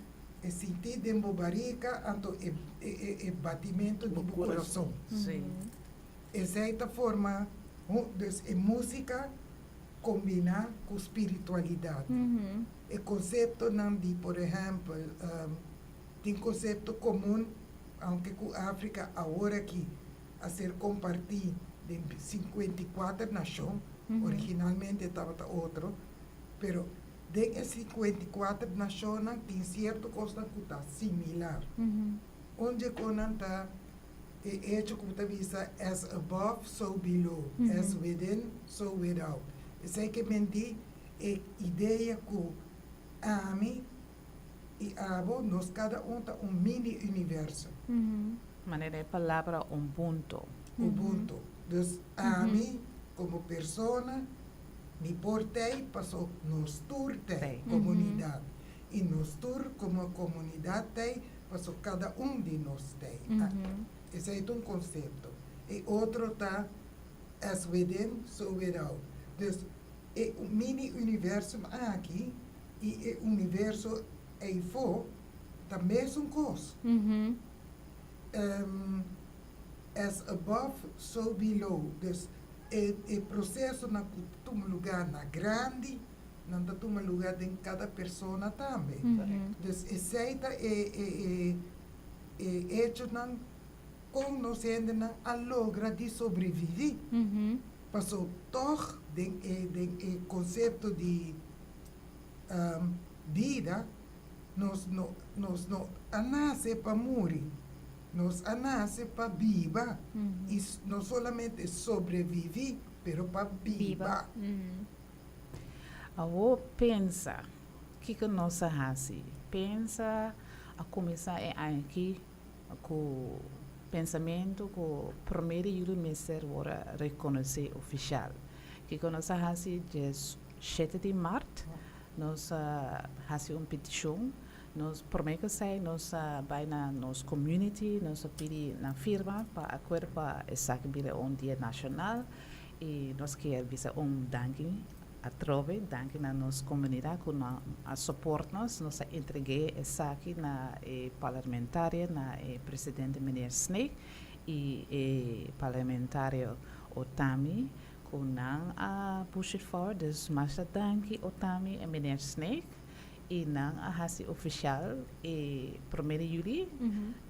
e sinti den bo barica, anto e batimento di bo curason. Esey ta forma, dus e musica combina cu spiritualidad. E conceptonan di, por ehempel, tin concepto comun, aunke cu Africa awor aki a ser comparti den 54 nacion, originalmente tabata otro, pero den e 54 nacionnan tin cierto cosnan cu ta similar. Unda cu nan ta. E hecho ku ta bisa "as above, so below, as within, so without". Esei ke men di e idea ku ami i abo, nos kada un ta un mini universo. Manera e palabra Ubuntu. Ubuntu. Dus ami, komo persona, mi por tei paso nos tur tei, Tei. Komunidat. I nos tur komo komunidat tei paso kada un di nos tei. Esei ta un konsepto. E otro ta "as within, so without". Dus e mini universo aki i e universo eifó ta mesun kos. As above, so below. Dus e prosesonan ku tuma lugá na grandi, nan ta tuma lugá den kada persona tambe. Dus esei ta e hechonan kon nos hendenan a logra di sobreviví. Paso toch den e konsepto di bida, nos no a nase pa muri. Nos a nase pa biba. I no solamente sobreviví, pero pa biba. Biba. Awo pensa, kiko nos a hasi? Pensa a kuminsá e aki ku pensamentu ku 1 di yüli mester wordu rekonosé ofisial. Kiko nos a hasi dia 7 di mart, nos a hasi un petishon, nos promé ku esei, nos a bai na nos community, nos a pidi nan firma pa akuerdo pa esaki bira un dia nashonal i nos ke bisa un danki atrobe, danki na nos komunidat ku nan a support nos, nos a entregá esaki na e parlamentario, na e presidente meneer Sneek i e parlamentario Otami, ku nan a push it forward, dus masha danki, Otami i meneer Sneek, i nan a hasi ofisial e 1 di yüli,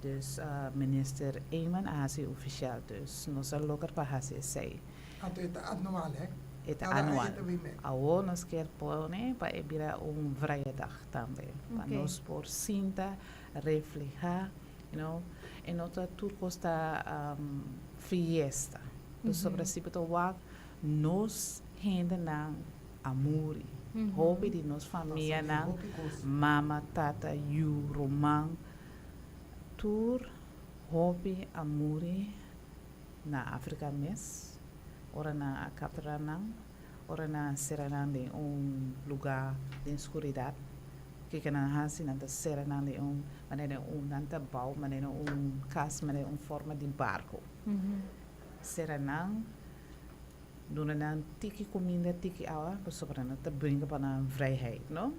dus minister Eman a hasi ofisial, dus nos a logra pa hasi esei. Anto e ta anual, hè? E ta Kada anual. Aña tambe. Awo nos ke pone pa e bira un vrije dag tambe. Pa nos por sinta, reflehá, i no ta tur kos ta fiesta. Dus sobre si bo wak nos hendenan a muri. Hopi di nos famianan, Hopi kos. Mama, tata, yu, ruman, tur hopi a muri na Afrika mes. Ora nan a kapturá nan, ora nan a sera nan den un lugá di skuridat. Kiko nan a hasi, nan ta sera nan den un manera un nan ta bouw, manera un kas, manera un forma di barko. Sera nan, duna nan tiki kuminda, tiki awa, pasobra nan ta bringa pa nan vrijheid, no?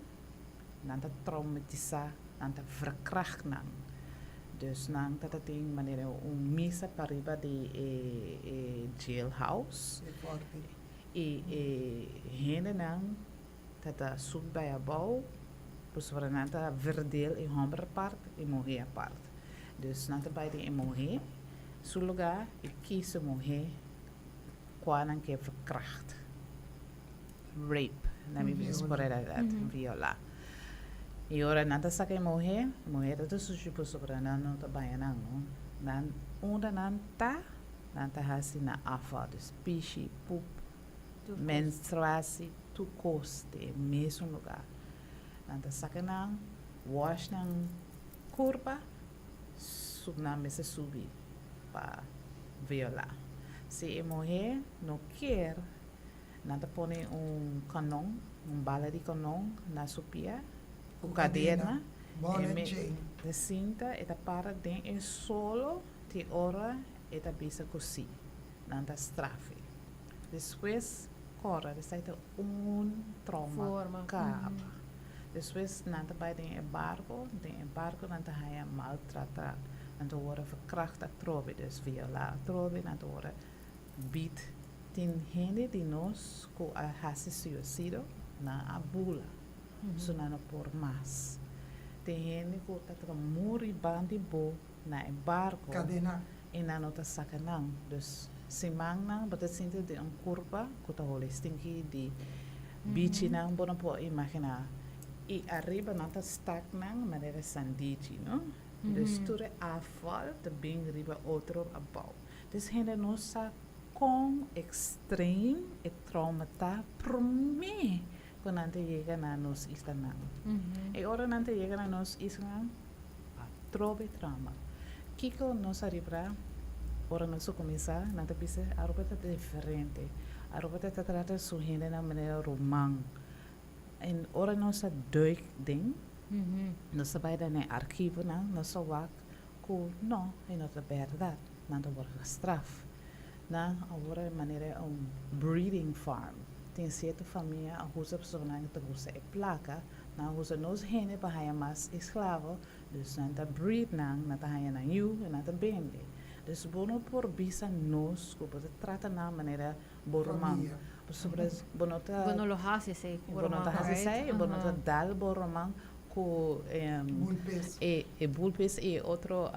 Nan ta traumatisá, nan ta verkracht nan. Dus nan ta tin manera un misa pariba di e jailhouse. E forte. I e hendenan ta subi bai abou, pasobra nan ta verdeel e hòmber apart i muhé apart. Dus nan ta bai den e muhé su lugá i kies muhé kua nan ke verkracht. Rape, na mi bisa por edat, violá. I ora nan ta saka e muhé, muhé ta sushi pasobra nan no ta baña nan, no? Nan unda nan ta, nan ta hasi na afval, dus pishi, poep, menstruatie, tur kos den mesun lugá. Nan ta saka nan, wash nan kurpa, sub nan mester subi pa violá. Si e muhé no ke, nan ta pone un kanon, un bala di kanon na su pia, ku kadena, Ball e and me- chain. De sinta e ta para den e solo te ora e ta bisa ku si. Nan ta straf e. Despues, kòrda, esei ta un trauma Forma. kaba. Despues nan ta bai den e barko, den e barko nan ta haya maltratá. Nan ta worden verkracht atrobe, dus violá atrobe, nan ta worden beat. Tin hende di nos ku a hasi suisidio nan a bula. So nan no por mas. Tin hende ku ta muri band'i bo na e barko. Kadena. I nan no ta saka nan. Dus siman nan, bo ta sinti di un kurpa ku ta hole stinky di bichi nan, bo no por imaginá. I ariba nan ta stack nan manera sandichi, no? Dus tur e afval ta bin riba otro abou. Dus hende no sa kon ekstrem e trauma ta promé ku nan ta yega na nos islanan. E ora nan ta yega na nos islanan, atrobe trauma. Kiko nos a ripará ora nos a kuminsá? Nan ta bisa Aruba ta diferente. Aruba ta trata su hendenan manera ruman. En ora nos a duik den, nos a bai den e archivonan, nos a wak ku no, e no ta bèrdat. Nan ta wòrdu gestraf. Nan a wòrdu manera un breeding farm. Tin sierto famia a usa pasobra nan ta gusta e plaka, nan a usa nos hende pa haña mas esklavo, dus nan ta breed nan, nan ta haña nan yu i nan ta bende. Dus bo no por bisa nos ku bo ta trata nan manera bo ruman. Pasobra bo no ta. Bo no lo hasi esei ku bo ruman. Bo no ta hasi esei, bo no ta dal bo ruman ku Bulpes. E bulpes i e otro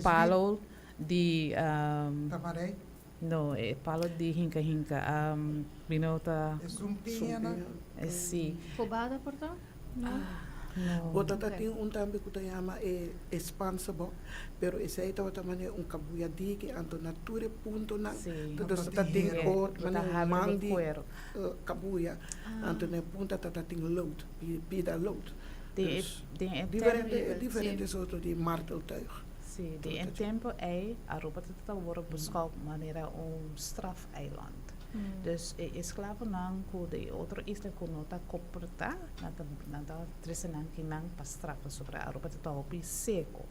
palo di. Tamarei? No, e palo di hinka hinka. Mi no ta. E sumpiñanan? Si. Fobada por ta? No. No. Bo ta ta tin un tambe ku ta yama e Spaanse bok, pero esei tabata manera un kabuya diki, anto na tur e puntonan ta ta tin or manera un man di kabuya, anto na e punta ta ta tin lood, pida lood. Dus diferente diferente soorto di marteltuig. Si, den e tempo ei Aruba ta ta wòrdu beskou manera un strafeiland. Dus e esklavonan ku di e otro isla ku no ta komportá, nan ta nan ta trese nan kinan pa straf pasobra Aruba ta ta hopi seko.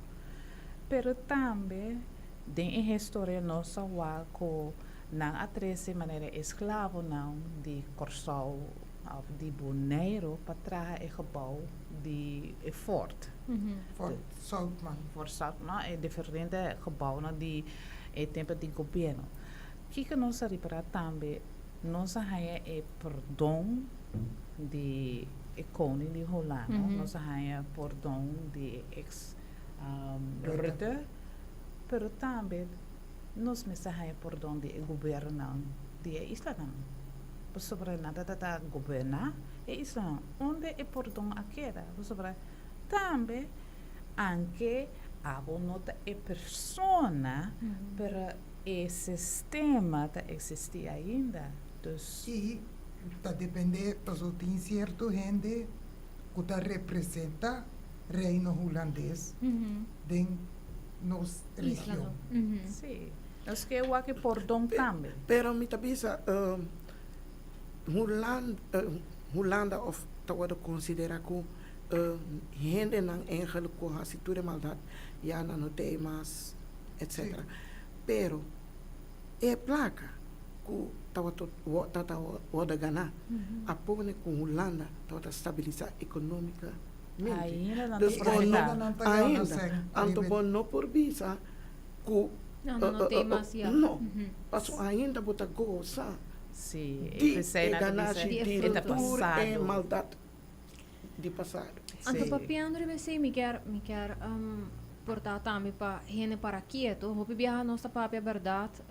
Pero tambe den e historia nos a wak ku nan a trese manera esklavonan di Kòrsou òf di Boneiru pa traha e gebou di e fort. Fort Zoutman. Fort Zoutman, e diferente gebounan di e tempo di gobièrnu. Kiko nos a ripará tambe? Nos a haña e pordon di e koning di Hulanda, nos a haña pordon di e eks Rutte, pero tambe nos mester haña pordon di e gobièrnunan di e islanan, pasobra nan ta trata goberná e islanan. Unda e pordon a keda? Pasobra tambe anke abo no ta e persona, pero E sistema ta existi ainda, dus. Y ta depende paso tin cierto hende cu ta representa Reino Hulandes den nos region. Si, nos ke wak e pordon tambe. Pero mi ta bisa Hulanda of ta wordo considera cu hendenan eigenlijk cu haci tur e maldad ya nan no ta e mas. Etc. Pero e placa cu tabata tata wordo gana a pone cu Hulanda tabata stabilisa economicamente. Ainda nan ta Dus bo no, profita. Nan ta gana ainda. sèn Anto riba bo no por bisa cu No, no, no te mas ya. no, pasobra ainda bo ta gosa Si, e di p'esei e nan ta bisa ganashi Di e di e ta fruto. tur e pasado. maldad di pasado. Anto Si. papiando riba esei mi kier mi kier por ta tambe pa hende para kieto. Hopi biaha nos ta papia bèrdat,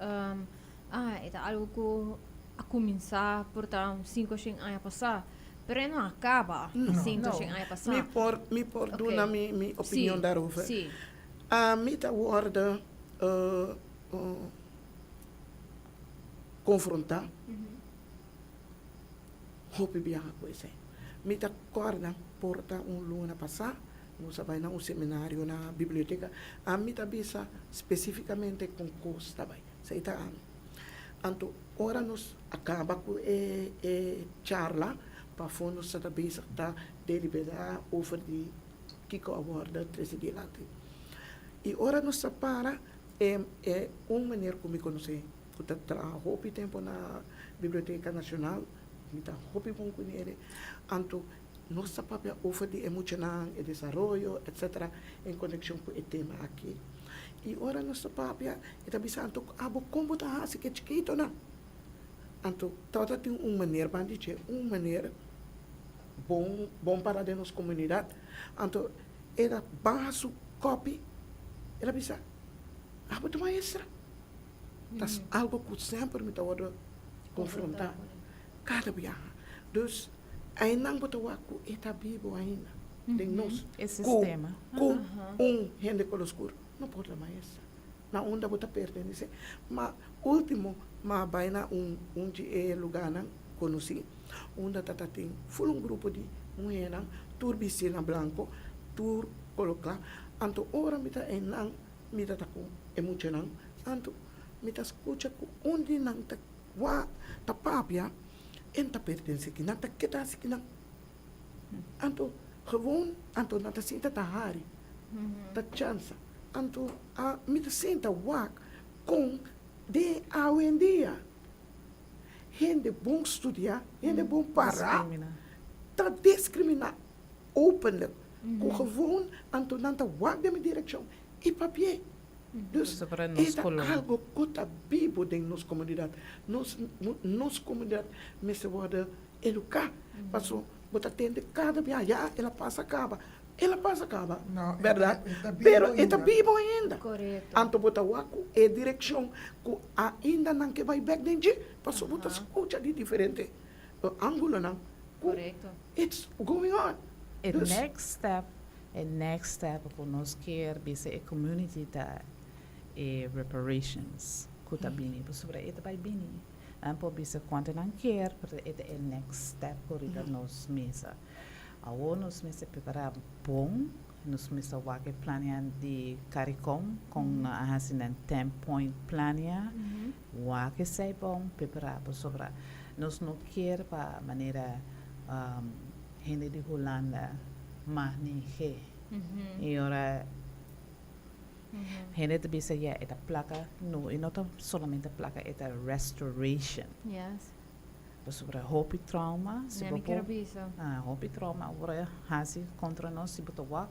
ah, e ta algu ku a kuminsá por ta un sinku o shen aña pasá, pero e no a kaba sinku o shen aña pasá. Mi por, mi por duna mi, mi opinion daarover. Si. Ami ta wòrdu konfrontá hopi biaha ku esei. Mi ta kòrda por ta un luna pasá Nos a bai na un seminario na biblioteka. Ami ta bisa spesífikamente kon kos ta bai. Esei ta ami. Anto ora nos a kaba ku e e charla, pafó nos ta bezig ta deliberá over di kiko a wòrdu trese dilanti. I ora nos ta para, e e un meneer ku mi konosé ku ta traha hopi tempu na Biblioteka Nashonal, mi ta hopi bon kuné, anto Nos ta papia over di e muchanan, e desaroyo, etc. En konekshon ku e tema aki. I ora nos ta papia, e ta bisa anto, abo kon bo ta hasi ku e chikitonan? Anto tabata tin un meneer ban di dje, un meneer bon bon para den nos komunidat. Anto el a baha su kòpi, el a bisa, abo ta maestra? Ta algo ku semper mi ta wòrdu konfrontá kada biaha. Dus. Einan bo ta wak ku e ta bibu ainda. den nos. E sistema. Cu un hende color scur no por ta maestra. Na unda bo ta pertenece. Ma ultimo m'a bay na un un di e lugarnan conoci unda ta ta tin ful un grupo di muhernan tur bisti na blanco, tur color cla. Anto ora mi ta eynan mi ta ta cu e muchanan anto mi ta scucha cu un di nan ta wak ta papia e no ta pertenece aki nan ta keda haci kinan. Anto gewoon anto nan ta sinta ta hari, ta chansa. Anto a mi ta sinta wak kon den awendia hende bon studia, hende bon para ta discrimina openlijk ku gewoon anto nan ta wak den mi direccion i papia. Dus e ta algo ku ta bibo den nos komunidat. Nos nos komunidat mester wòrdu eduká. Paso bo ta tende kada bia, ya el a pasa kaba, el a pasa kaba, bèrdat? Pero e ta bibo ainda. Anto bo ta wak ku e direkshon ku ainda nan ke bai bèk den dje, paso bo ta skucha di diferente ángulonan ku it's going on. E next step E next step ku nos kier bisa e community ta e reparations ku ta bini pasobra e ta bai bini. Nan por bisa kuantu nan kier pero e ta e next step ku riba nos mesa. Awor nos mester prepara bon, nos mester wak e planea di Caricom kon nan a hasi nan ten point planea, wak esei bon prepara pasobra nos no kier pa manera hende di Hulanda maneh'é. I ora hende ta bisa ya e ta plaka, no, e no ta solamente plaka, e ta restoration. Pasobra hopi trauma, si bo por, hopi trauma awor hasi kontra nos, si bo ta wak,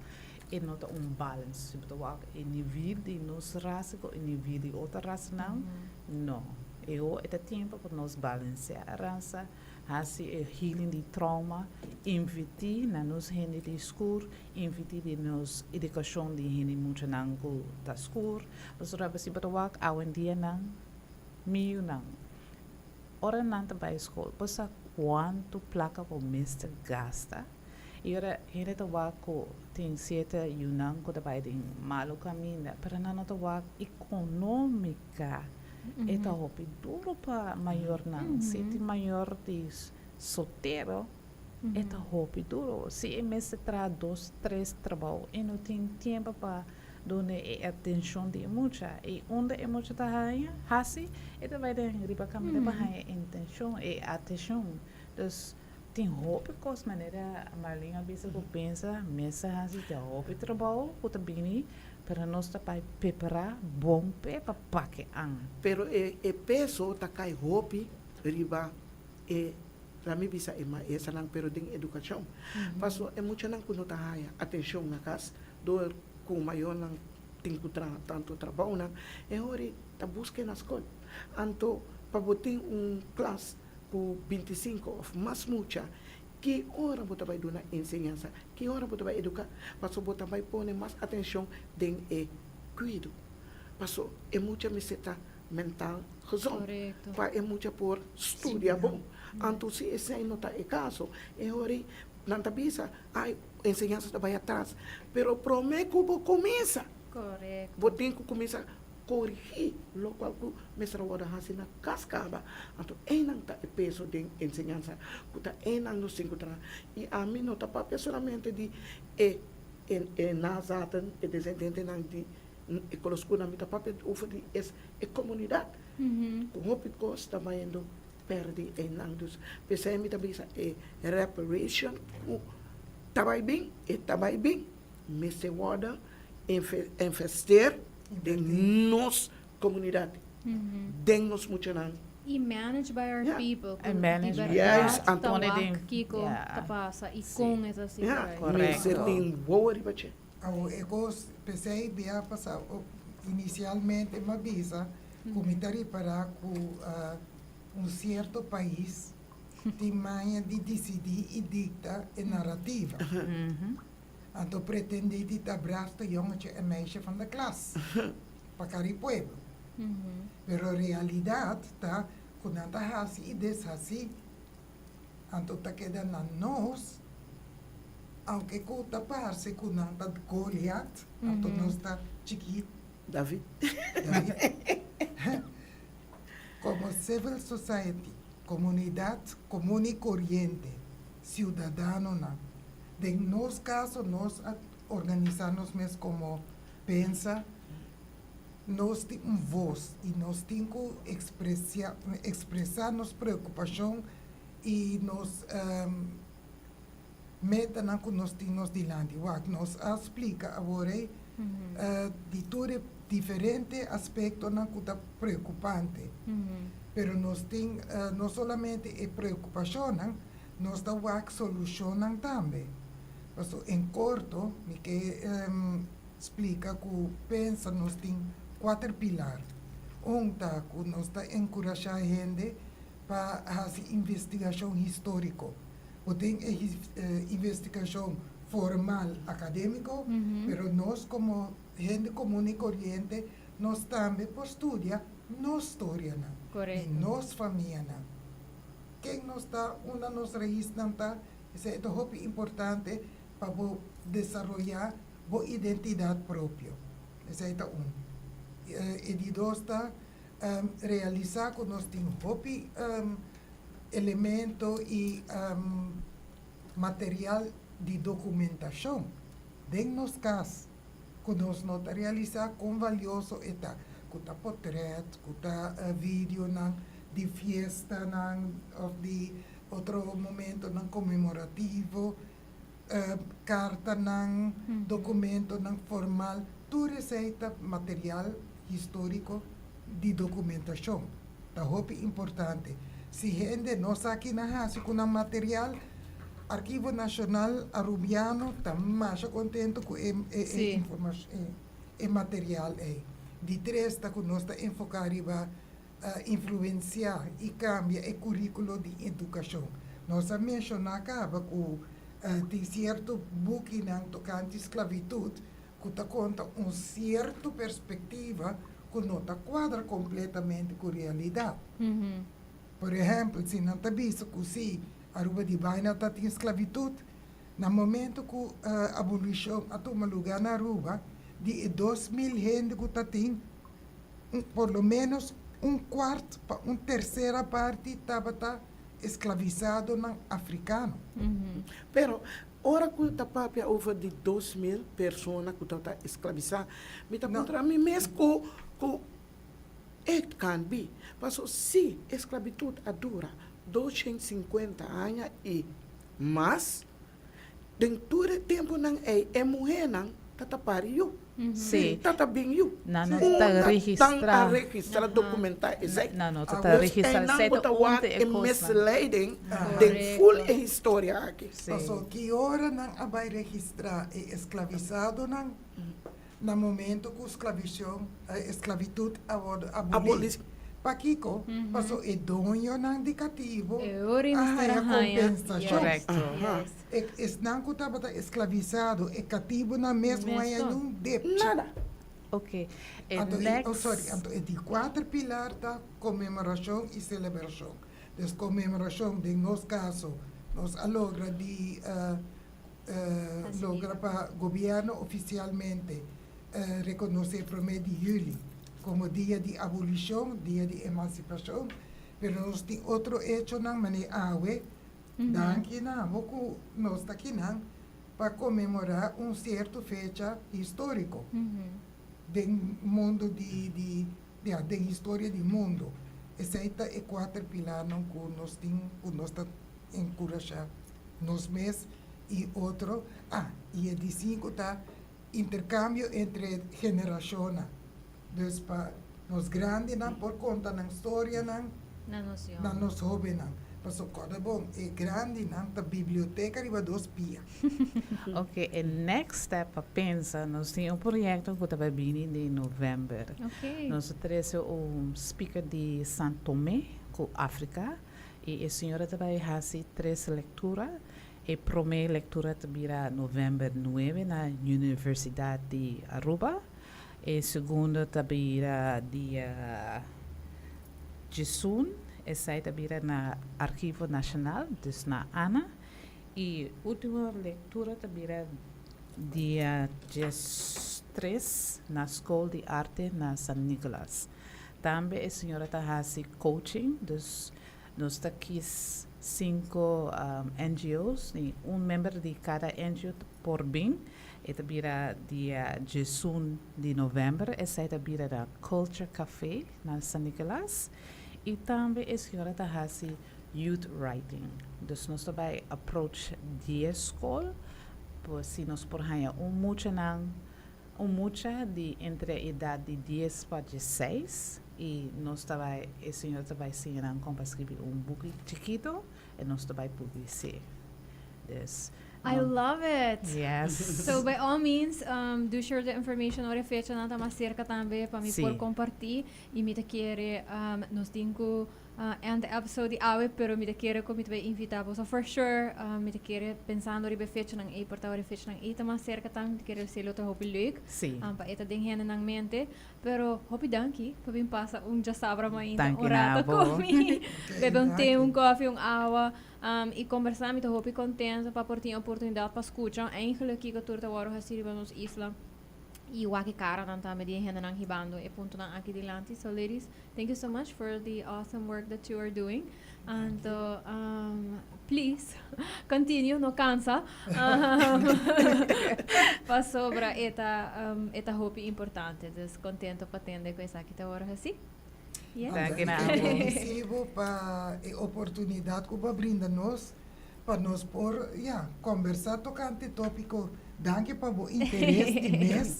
e no ta un balance. Si bo ta wak e nivel di nos rasa ku e nivel di otro rasanan, no. E ta tempu pa nos balansea e rasa. Hasi e healing di trauma, invertí na nos hende di skur, invertí den nos edukashon di hende muchanan ku ta skur. Pasobra si bo ta wak awendia nan miunan ora nan ta bai skol bo sa kuantu plaka bo mester gasta i ora hende ta wak ku tin sierto yunan ku ta bai den malu kaminda pero nan no ta wak ekonómika. E ta hopi duro pa mayornan. Si tin mayor di soltero, e ta hopi duro. Si e mester traha dos, tres trabou, e no tin tiempo pa duna e atencion di e mucha. I unda e mucha ta haña, hasi, e ta bai den riba caminda pa haña e intencion, e atencion. Dus, tin hopi cos manera Marlene a bisa cu pensa mester hasi ta hopi trabou cu ta bini. Pero nos ta bai prepará bon p'e pa pake an. Pero e e peso ta kai hopi riba e, laat mi bisa e maestranan, pero den edukashon. Paso e muchanan ku no ta haya atenshon na kas dor ku mayornan tin ku traha tantu trabounan, e hori ta busk'e na skol. Anto pa bo tin un klas ku bintisinku òf mas mucha, Ki ora bo ta bai duna enseñansa? Ki ora bo ta bai eduká? Pasobra bo ta bai pone mas atenshon den e kuido. Pasobra e mucha mester ta mental gezond pa e mucha por studia bon. Anto si esei no ta e kaso, e ora ei nan ta bisa, ai, enseñansa ta bai atras. Pero promé ku bo kuminsá, bo tin ku kuminsá Korigí lokual ku mester a wòrdu hasi na kas kaba. Anto einan ta e peso den enseñansa ku ta einan nos tin ku traha. I ami no ta papia solamente di e e nazaten, e desendentenan di e koloskunan, mi ta papia over di es e komunidat ku hopi kos ta bayendo pèrdí einan. Dus p'esei mi ta bisa e reparation ku ta bai bin, e ta bai bin, mester wòrdu investeer den nos comunidad, den nos muchanan. Y managed by our people. Y managed by Juist, ta wak kico ta pasa y con e ta sigui bai. Mester tin wowo riba dje. Awo e cos p'esey bia pasa inicialmente m'a bisa cu mi ta ripara cu un cierto pais tin maña di dicidi y dicta e narrativa. Anto pretendí di ta braafste jongetje en meisje van de klas pa kari pueblo. Pero realidat ta ku nan ta hasi i deshasí. Anto ta keda na nos. Aunke ku ta parse ku nan ta Goliat, anto nos ta chikí. David. David. Komo civil society, komunidat komun i koriente, siudadanonan, den nos kaso nos a organisá nos mes komo pensa, nos tin un vos i nos tin ku ekspresiá, ekspresá nos preokupashon i nos metanan ku nos tin nos dilanti. Wak, nos a splika awor ei di tur e diferente aspektonan ku ta preokupante. Pero nos tin no solamente e preokupashonnan, nos ta wak solushonnan tambe. Paso en korto mi ke splika ku pensa nos tin kuater pilar. Un ta ku nos ta enkurashá hende pa hasi investigashon históriko. Bo tin e investigashon formal akadémiko, pero nos komo hende komun i koriente nos tambe por studia nos storianan di nos famianan. Ken nos ta, unda nos raisnan ta, esei ta hopi importante pa bo desaroyá bo identidat propio. Esei ta un. E di dos ta realisá ku nos tin hopi elemento i material di dokumentashon den nos kas ku nos no ta realisá kon valioso e ta, ku ta potrèt, ku ta videonan di fiestanan òf di otro momentonan konmemorativo, kartanan, dokumentonan formal, tur esei ta material históriko di dokumentashon. Ta hopi importante. Si hende no sa ki nan hasi ku nan material, Archivo Nacional Arubiano ta masha kontento ku e informashon, e material ei. Di tres ta ku nos ta enfoká riba influensiá i kambia e kuríkulo di edukashon. Nos a menshoná kaba ku tin sierto bukinan tokante sklavitut ku ta konta un sierto perspektiva ku no ta kuadra kompletamente ku realidat. Por ehèmpel, si nan ta bisa ku si Aruba di baina ta tin sklavitut, na momento ku abolishon a tuma lugá na Aruba, di e 2000 hende ku ta tin, por lo ménos un kuart pa un tersera parti tabata esklavisadonan afrikano. Pero, ora ku ta papia over di 2000 persona ku tabata esklabisá, mi ta puntra mi mes ku ku it can be. Paso si esklabitut a dura 250 aña i mas, den tur e tempunan ei e muhénan ta ta pari yu. Sí. Ta ta bin yu. Nan no ta Unda registrá. tan a registrá, dokumentá esei? Nan no ta ta Dus registrá. einan Esei bo ta ta un wak di e e kosnan. misleiding den ful e historia aki. Sí. Paso ki ora nan a bai registrá e esklavisadonan? Na momento ku sklavishon, esklavitud a wòrdu abolí. Pakiko? Paso e doñonan di katibu E ora a mester haña a haña. kompensashon. Korekto. Yes. E esnan ku tabata esklavisado, e katibunan mes no haña Mes no. niun depchi. Nada. Ok. E Anto e, oh next. sorry, anto e di kuater pilar ta konmemorashon i selebrashon. Dus konmemorashon den nos kaso nos a logra di logra pa gobièrnu ofisialmente rekonosé promé di yüli komo dia di abolishon, dia di emansipashon, pero nos tin otro echonan manera awe, danki na abo ku nos ta kinan pa konmemorá un sierto fecha históriko den mundu di di ya den historia di mundu. Esei ta e kuater pilarnan ku nos tin ku nos ta enkurashá nos mes i otro. Ah, i e di sinku ta interkambio entre generashonnan. Dus pa nos grandinan por konta nan storianan Na nos na yòn. nos hóbennan. Pasobra kòrda bon, e grandinan ta biblioteka riba dos pia. Ok, e next step pa pensa, nos tin un proyekto ku ta bai bini den novèmber. Ok. Nos a trese un speaker di San Tomé ku Afrika i e señora ta bai hasi tres lektura. E promé lektura ta bira novèmber 9 na Universidat di Aruba. E segundo ta bira dia 11, esei ta bira na Archivo Nashonal, dus na ANA. E ultimo lectura ta bira dia 3 na Scol di Arte na San Nicolas. Tambe e señora ta hasi coaching, dus nos ta kies cinco NGOs, y un member di cada NGO por bin. E ta bira dia 11 di november, esey ta bira na Culture Café na San Nicolas. Y tambe e señora ta hasi youth writing. Dus nos ta bay approach 10 scol, pues si nos por haya un mucha nan, un mucha di entre edad di 10 pa 16 y nos ta bay, e señora ta bay siña nan con pa skirbi un boek chikito y nos ta bay publica. Dus, I no, love it. Yes. So by all means, do share the information ora fecha nan ta mas cerca tambe pa mi por comparti y mi ta kere nos tin cu end the episode di awe, pero mi ta kere cu mi ta bay invita boso for sure. Mi ta kere pensando riba fecha nan ey por ta ora fecha nan ey ta mas cerca tambe, mi ta kere esey lo ta hopi leuk. Pa e ta den hende nan mente. Pero hopi danki pa bin pasa un diasabra mainta Danki un rato na bo. cu mi. Bebe un te, Danki. Un koffie, un awa y conversa. Mi ta hopi contento pa por tin oportunidad pa scucha eigenlijk kico tur ta worde haci riba nos isla. Y wak e cara nan tambe di hende nan hibando e punto nan aki dilanti. So ladies, thank you so much for the awesome work that you are doing. And please continue, no cansa. Pasobra e ta hopi importante. Dus contento pa tende cu esaki ta worde haci. Yeah. Danki na Anto, bo. Agradecido pa e oportunidad cu bo a brinda nos pa nos por, ja, conversa tocante topico. Danki pa bo interes di mes.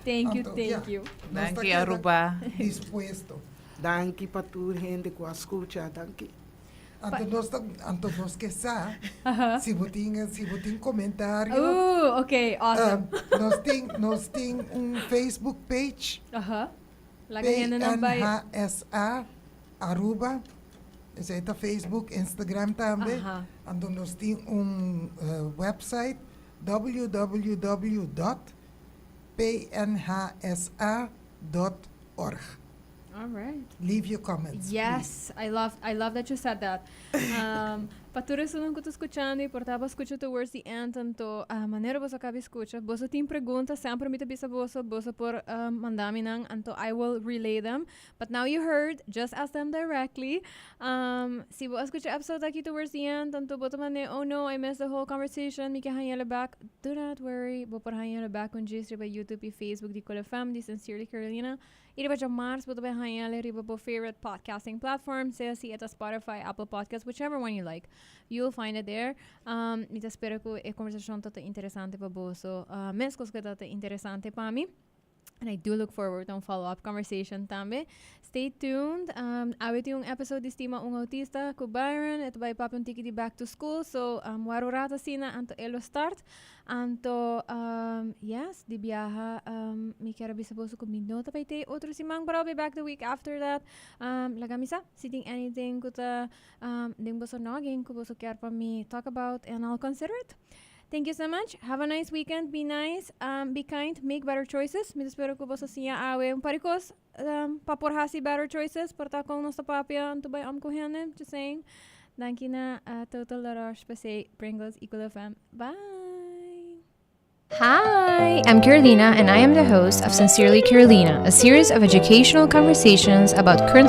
Thank you, Anto, thank ja, you. nos ta Danki, keda Aruba. dispuesto. Danki pa tur hende cu a scucha, danki. Anto nos ke sa, si bo tin comentario, Okay, awesome. Nos tin un Facebook page, Laga hende nan bay. PNHSA Aruba. Esey ta Facebook, Instagram tambe. Anto nos tin un website, www.pnhsa.org. All right. Leave your comments, Yes, I love that you said that. Pa tur esnan cu ta scuchando y por ta scucha towards the end, anto a manera boso a caba scucha. Boso tin pregunta, semper mi ta bisa boso, boso por manda mi nan, anto I will relay them. But now you heard, just ask them directly. Si bo a scucha episode aki towards the end, anto bo ta mane, "Oh no, I missed the whole conversation, mi kier hañele back." Do not worry, bo por hañele back un djis riba YouTube y Facebook di Cool FM, di Sincerely Carolina. Y riba diamars bo ta bay hañele riba bo favorite podcasting platform, sea si ta Spotify, Apple Podcast, whichever one you like. You'll find it there. Mi ta spera cu e conversacion ta interesante pa boso. Mescos cu ta interesante pa mi. And I do look forward to a follow-up conversation tambe. Stay tuned. Awe tin un episode di Stima un Autista cu Byron. E ta bay papia un tiki di back to school. So, wak rato asina, anto e lo start. Anto, yes, di biaha, mi kier bisa boso cu mi no ta bay te otro siman, but I'll be back the week after that. Laga mi sa, si tin anything cu ta den boso noggin cu boso kier pa mi talk about and I'll consider it. Thank you so much. Have a nice weekend. Be nice. Be kind. Make better choices. Mi ta spera cu boso a siña awe un par di cos pa por hasi better choices. Por ta con nos ta papia anto bay om cu hende. Just saying. Danki na Total La Roche Posay, Pringles, Equal FM. Bye. Hi, I'm Carolina, and I am the host of Sincerely Carolina, a series of educational conversations about current